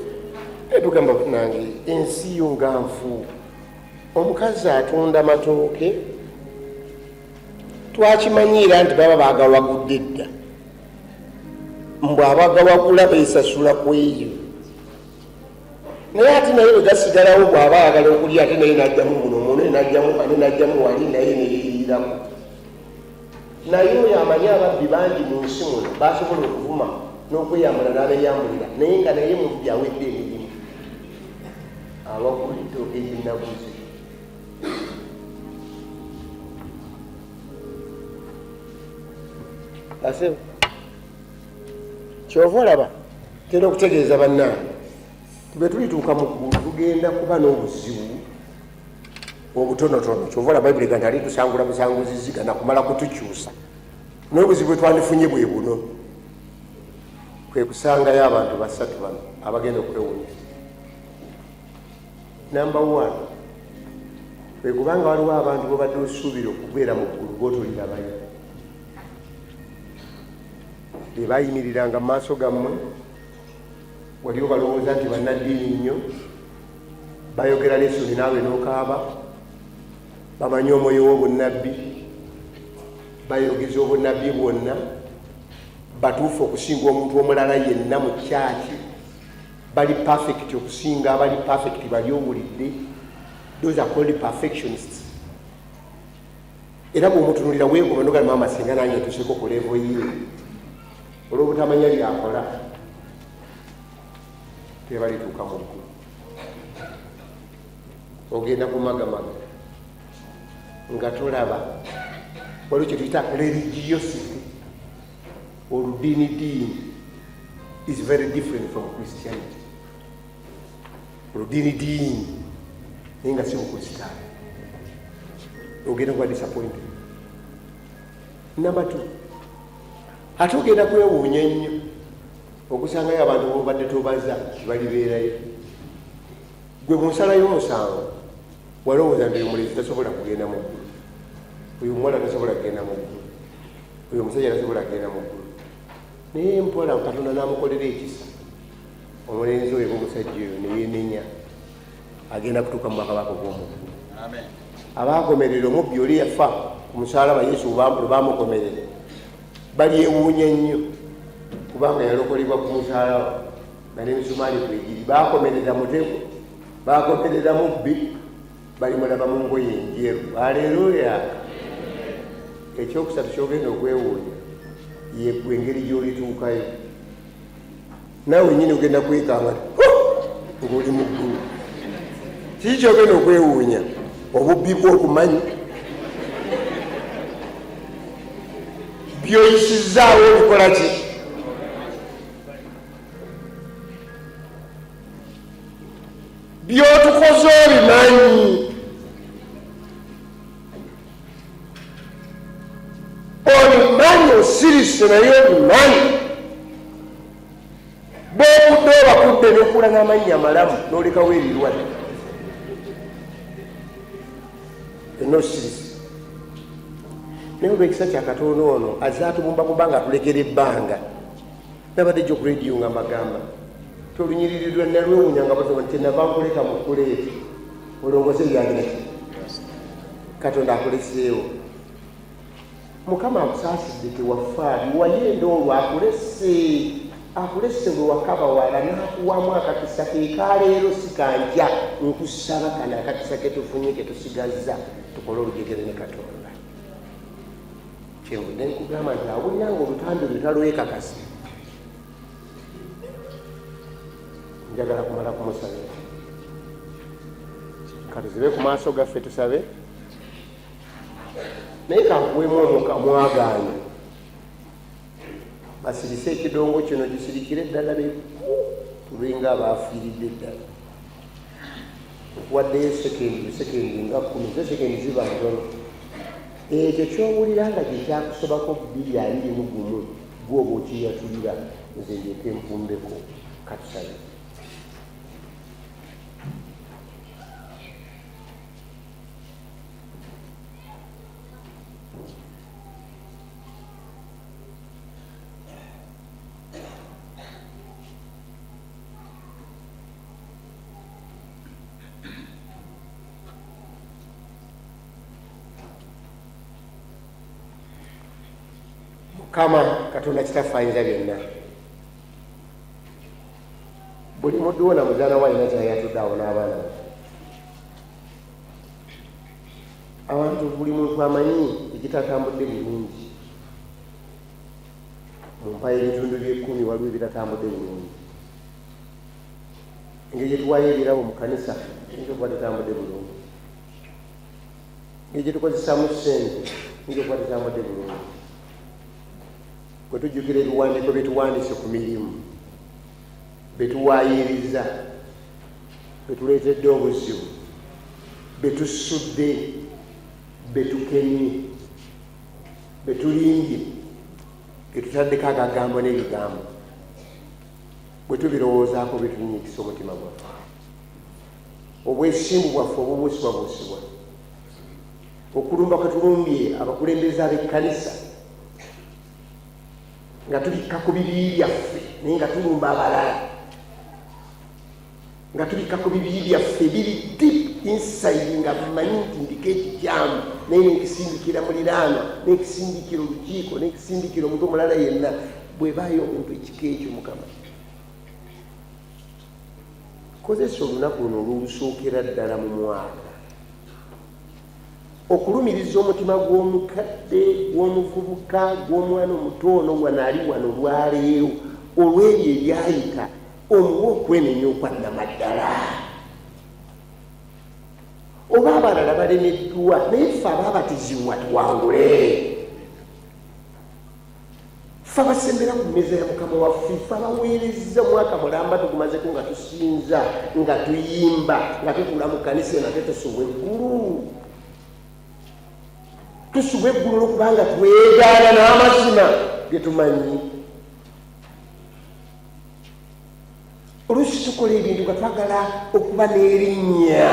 etugamba nange ensi yo nga nfu. Omukazi atunda matooke, twakimanyiira nti baba bagawagudde dda, mbw abagawagula besasula ku eyo, naye ate naye bwe gasigalawo, bw'aba ayagala okulya, ate naye najjamu muno muno, najjamu ane, najjamu wali, naye neyeyiriramu. Naye oyo amanyi ababbi bangi mu nsi muno basobola okuvuma n'okweyambula n'abeyambulira, naye nga naye mubbi awedde emirimu, awagula ettooke lyenaguzi. Ase kyova olaba tera okutegeeza bannange, tube tulituuka mu ggulu tugenda kuba n'obuzibu obutonotono. Kyova ola Bayibuli ga nti alitusangula busanguzi zigana kumala kutukyusa, n'obuzibu bwe twandifunye bwe buno, kwe kusangayo abantu basatu bano abagenda okwewunya. Number one, kwe kubanga waliwo abantu bobadde osuubira okubeera mu ggulu bootolirabayo, be bayimiriranga mu maaso gammwe. Wali obalowooza nti bannaddiini nnyo, bayogera lesoni naawe n'okaaba, bamanyi omwoyo w'obunnabbi, bayogeza obunnabbi bwonna, batuufu okusinga omuntu omulala yenna mu kyaki, bali perfect okusinga abali perfect bali owulidde. Those are called perfectionists. Era bw'omutunulira weegomba nogamba, maama singa nange ntuuseko ku level ye, olw'obutamanya byakola tebalituuka mu ggulu. Ogenda kumagamaga nga tolaba. Waliwo kyetuyita religiosity. Oludiinidiini is very different from Christianity. Oludiinidiini naye nga si bukristaayo, ogenda kuba disappointed. Number two, ate ogenda kwewuunya nnyo okusangayo abantu bobadde tobaza balibeerayo. Gwe mu nsala y'omusango walowooza nti oyo mulenzi tasobola kugenda mu ggulu, oyo omuwala tasobola kugenda mu ggulu, oyo omusajja tasobola kugenda mu ggulu, naye mpola Katonda n'amukolera ekisa, omulenzi oyo oba omusajja oyo neyenenya, agenda kutuuka mu bwakabaka obw'omu ggulu. Abaakomerera omubbi oli yafa ku musalaba Yesu lwe baamukomerera balyewuunya nnyo, kubanga yalokolebwa ku musalaba nga n'emisumaali kwegiri. Baakomerera mutego, baakomerera mubbi, balimulaba mu ngoye enjeru. Aleluya! Ekyokusatu kyogenda okwewuunya yegwe engeri gy'olituukayo, naawe nyini ogenda kwekanga ng'oli mu ggulu. Kiki kyogenda okwewuunya? Obubbi bw'okumanyi byoyisizaawo obikola ki? Byotukoze obimanyi, obimanyi, osirise naye obimanyi. Bwokudde obakudde nokula n'amannya amalamu n'olekawo ebirwadde byonna, osirise naye olwekisa kya Katonda ono azze atubumbabumba nga atulekera ebbanga. Nabadde jjo ku rediyo nga mbagamba ti olunyiriri lwe nalwewunya nga basoma nti nava nkuleka mu kuleeti olongoze ebyange. Katonda akuleseewo, Mukama akusaasidde, tewafa biwayenda olwo, akulese, akulese lwe wakabawala n'akuwamu akakisa ke kaleero, si kankya. Nkusaba kano akakisa ketufunye ketusigazza tukole olujegere ne Katonda. Kyenvudde nkugamba nti awulira nga olutambi lwe talwekakasa, njagala kumala kumusabira. Katuzibe ku maaso gaffe tusabe, naye kankuwemu omwagaanya basirise ekidongo kino kisirikire ddala, tubenga abafiiridde ddala. Nkuwaddeyo sekendi, sekendi nga 10, ze sekendi ziba ntono. Ekyo kyowulira nga gyekyakusobako 2021, gwoba okiyatulira, nze ndyoke mpumbeko. Katusabe. Mukama Katonda Kitaffe ayinza byonna, buli muddu wo na muzaana we alina kyayatudde awo n'abaana be. Abantu, buli muntu amanyi ekitatambudde bulungi mu mpa y'ebitundu by'ekkumi. Waliwo ebitatambudde bulungi, engeri gyetuwaayo ebirabo mu kanisa eyinza okuba tetambudde bulungi, engeri gyetukozesaamu ssente eyinza okuba tetambudde bulungi. Bwe tujjukira ebiwandiiko byetuwandiise ku mirimu, betuwaayiriza, betuleetedde obuzibu, betusudde, betukemye, betulimbye, betutaddeko agagambo n'ebigambo, bwe tubirowoozaako bitunyiikisa omutima gwaffe. Obwesimbu bwaffe obubuusibwabuusibwa, okulumba kwe tulumbye abakulembeze ab'ekkanisa nga tubikka ku bibi byaffe naye nga tulumba abalala. Nga tubikka ku bibi byaffe biri deep inside, nga mmanyi nti ndiko ekikyamu, naye nenkisindikira muliraanwa, nenkisindikira olukiiko, nenkisindikira omuntu omulala yenna. Bwebaayo omuntu ekika ekyo, Mukama, kozesa olunaku luno olw'olusookera ddala mu mwaka okulumiriza omutima gw'omukadde, gw'omuvubuka, gw'omwana omuto ono wano ali wano olwaleero olw'ebyo ebyayita, omuwe okwenenya okwannamaddala. Oba abalala balemeddwa, naye ffe abaabatizibwa tuwangule. Ffe abasembera ku mmeeza ya Mukama waffe, ffe abaweerezza omwaka mulamba tugumazeko nga tusinza, nga tuyimba, nga tutuula mu kkanisa eno, ate tusubwa eggulu. Tusubwa eggulu olwokubanga twegaana n'amazima ge tumanyi. Oluusi tukola ebintu nga twagala okuba n'erinnya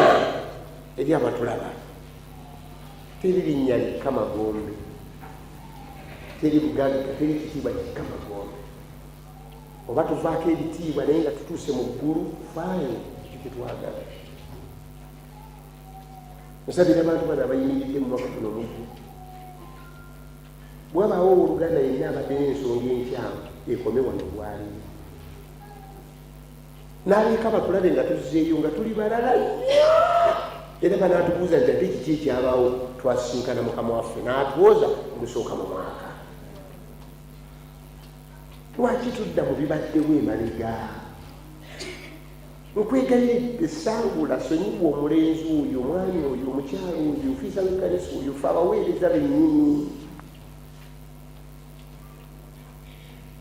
eri abatulaba. Teri linnya likka magombe, teri bugagga, teri kitiibwa kikka magombe. Oba tuvaako ebitiibwa naye nga tutuuse mu ggulu, faayo ekyo kyetwagala. Nsabira abantu bano abayimiridde mu mwaka guno omujju. Bwabaawo owooluganda yenna abadde n'ensonga enkyamu, ekome wano olwaleero, n'aleka batulabe nga tuzzeeyo nga tuli balala nnyo. Era banaatubuuza nti, ate kiki ekyabaawo? Twasisinkana Mukama waffe n'atwoza olusooka mu mwaka. Lwaki tudda mu bibaddewo emabega? Nkwegayiridde, sangula, sonyiwa omulenzi oyo, omwami oyo, omukyala oyo, ofiisa w'ekkanisa oyo, fe abaweereza bennyini.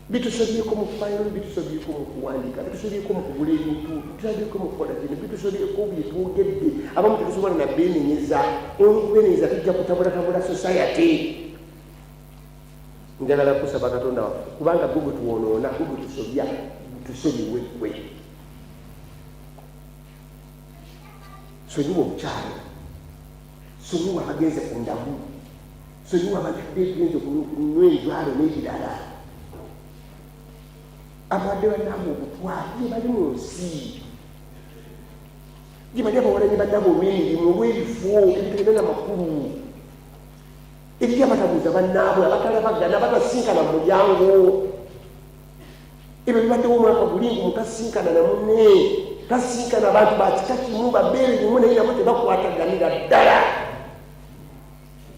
Bitusobyeko mu fayiro, bitusobyeko mu kuwandiika, bitusobyeko mu kugula ebintu, bitusobyeko mu kukola kino, bitusobyeko bye twogedde. Abamu tetusobola na beenenyeza. Olw'okubeenenyeza tujja kutabulatabula society. Njagala kusaba Katonda waffe, kubanga gwe gwe tuwonoona, gwe gwe tusobya, tusonyiwe ggwe. Sonyiwa omukyalo, sonyiwa abagenze ku ndagu, sonyiwa abadde genze kunywa enjwalo n'ebirala, abadde bannaabwe obutwa gye bali mu nsi, gye bali abawalanyi bannaabwe olw'emirimu, olw'ebifo ebitalina namakulu, eri abatabuuza bannaabwe, abatalabagana, abatasinkana mu mulyango. Ebyo bibaddewo omwaka guli ngu mutasinkana na munne, tasinkana abantu ba kika kimu, babeere limu, naye nabo tebakwataganira ddala.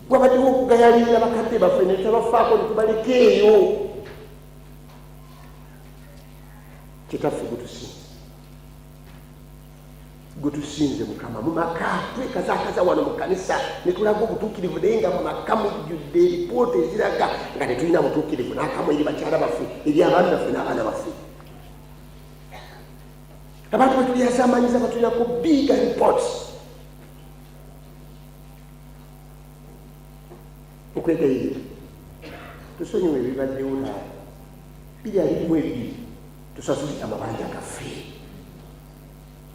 Wabaddewo okugayalirira bakadde baffe ne tutabafaako, ne tubaleka eyo. Kitaffe gutusinze, gwetusinze Mukama, mu maka twekazaakaza wano mu kanisa ne tulaga obutuukirivu, naye nga mu maka mujjudde eripoota eziraga nga tetulina butuukirivu n'akamu eri bakyala baffe, eri abaami baffe n'abaana baffe. Abantu betulyazamanyiza batulinako big reports. Nkwegayirira tusonyiwe ebibaddewo taata 2022, tusasulire amabanja gaffe.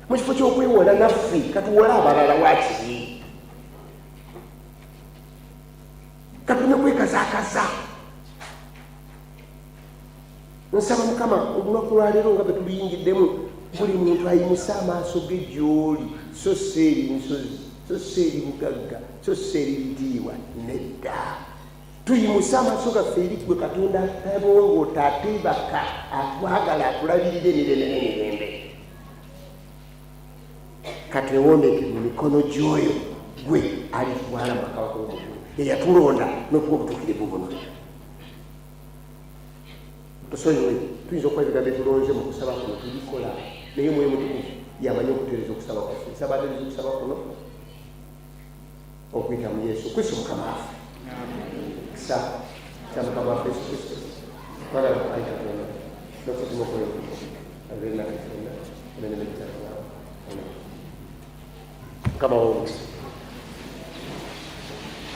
Mu kifo ky'okwewola naffe, katuwole abalala wakiri, katuleme kwekazaakaza. Nsaba Mukama, olunaku lwaleero nga bwe tuluyingiddemu, buli muntu ayimuse amaaso ge gy'oli, so si eri nsozi, so si eri bugagga, so si eri bitiibwa. Nedda, tuyimuse amaaso gaffe eri ggwe Katonda atabongoota, ateebaka, atwagala, atulabirira emirembe n'emirembe. Katwewombeeke mu mikono gy'oyo gwe alitwala mu bakabaka b'omuggulu, eyatulonda n'okuwa obutuukirivu buno. Tusonyiwe, tuyinza okuba ebigambo ebitulonze mu kusaba kuno tubikola, naye Omwoyo Mutukuvu yamanyi okutereeza okusaba kwaffe. Nsaba atereeza okusaba kuno okuyita mu Yesu Kristo Mukama waffe. Kisa kya Mukama waffe Yesu Kristo, kwagala kwa Katonda, n'okusitima okwoyo abeere naffe ffenna emirembe gitaggwaawo. Mukama w'omukisa.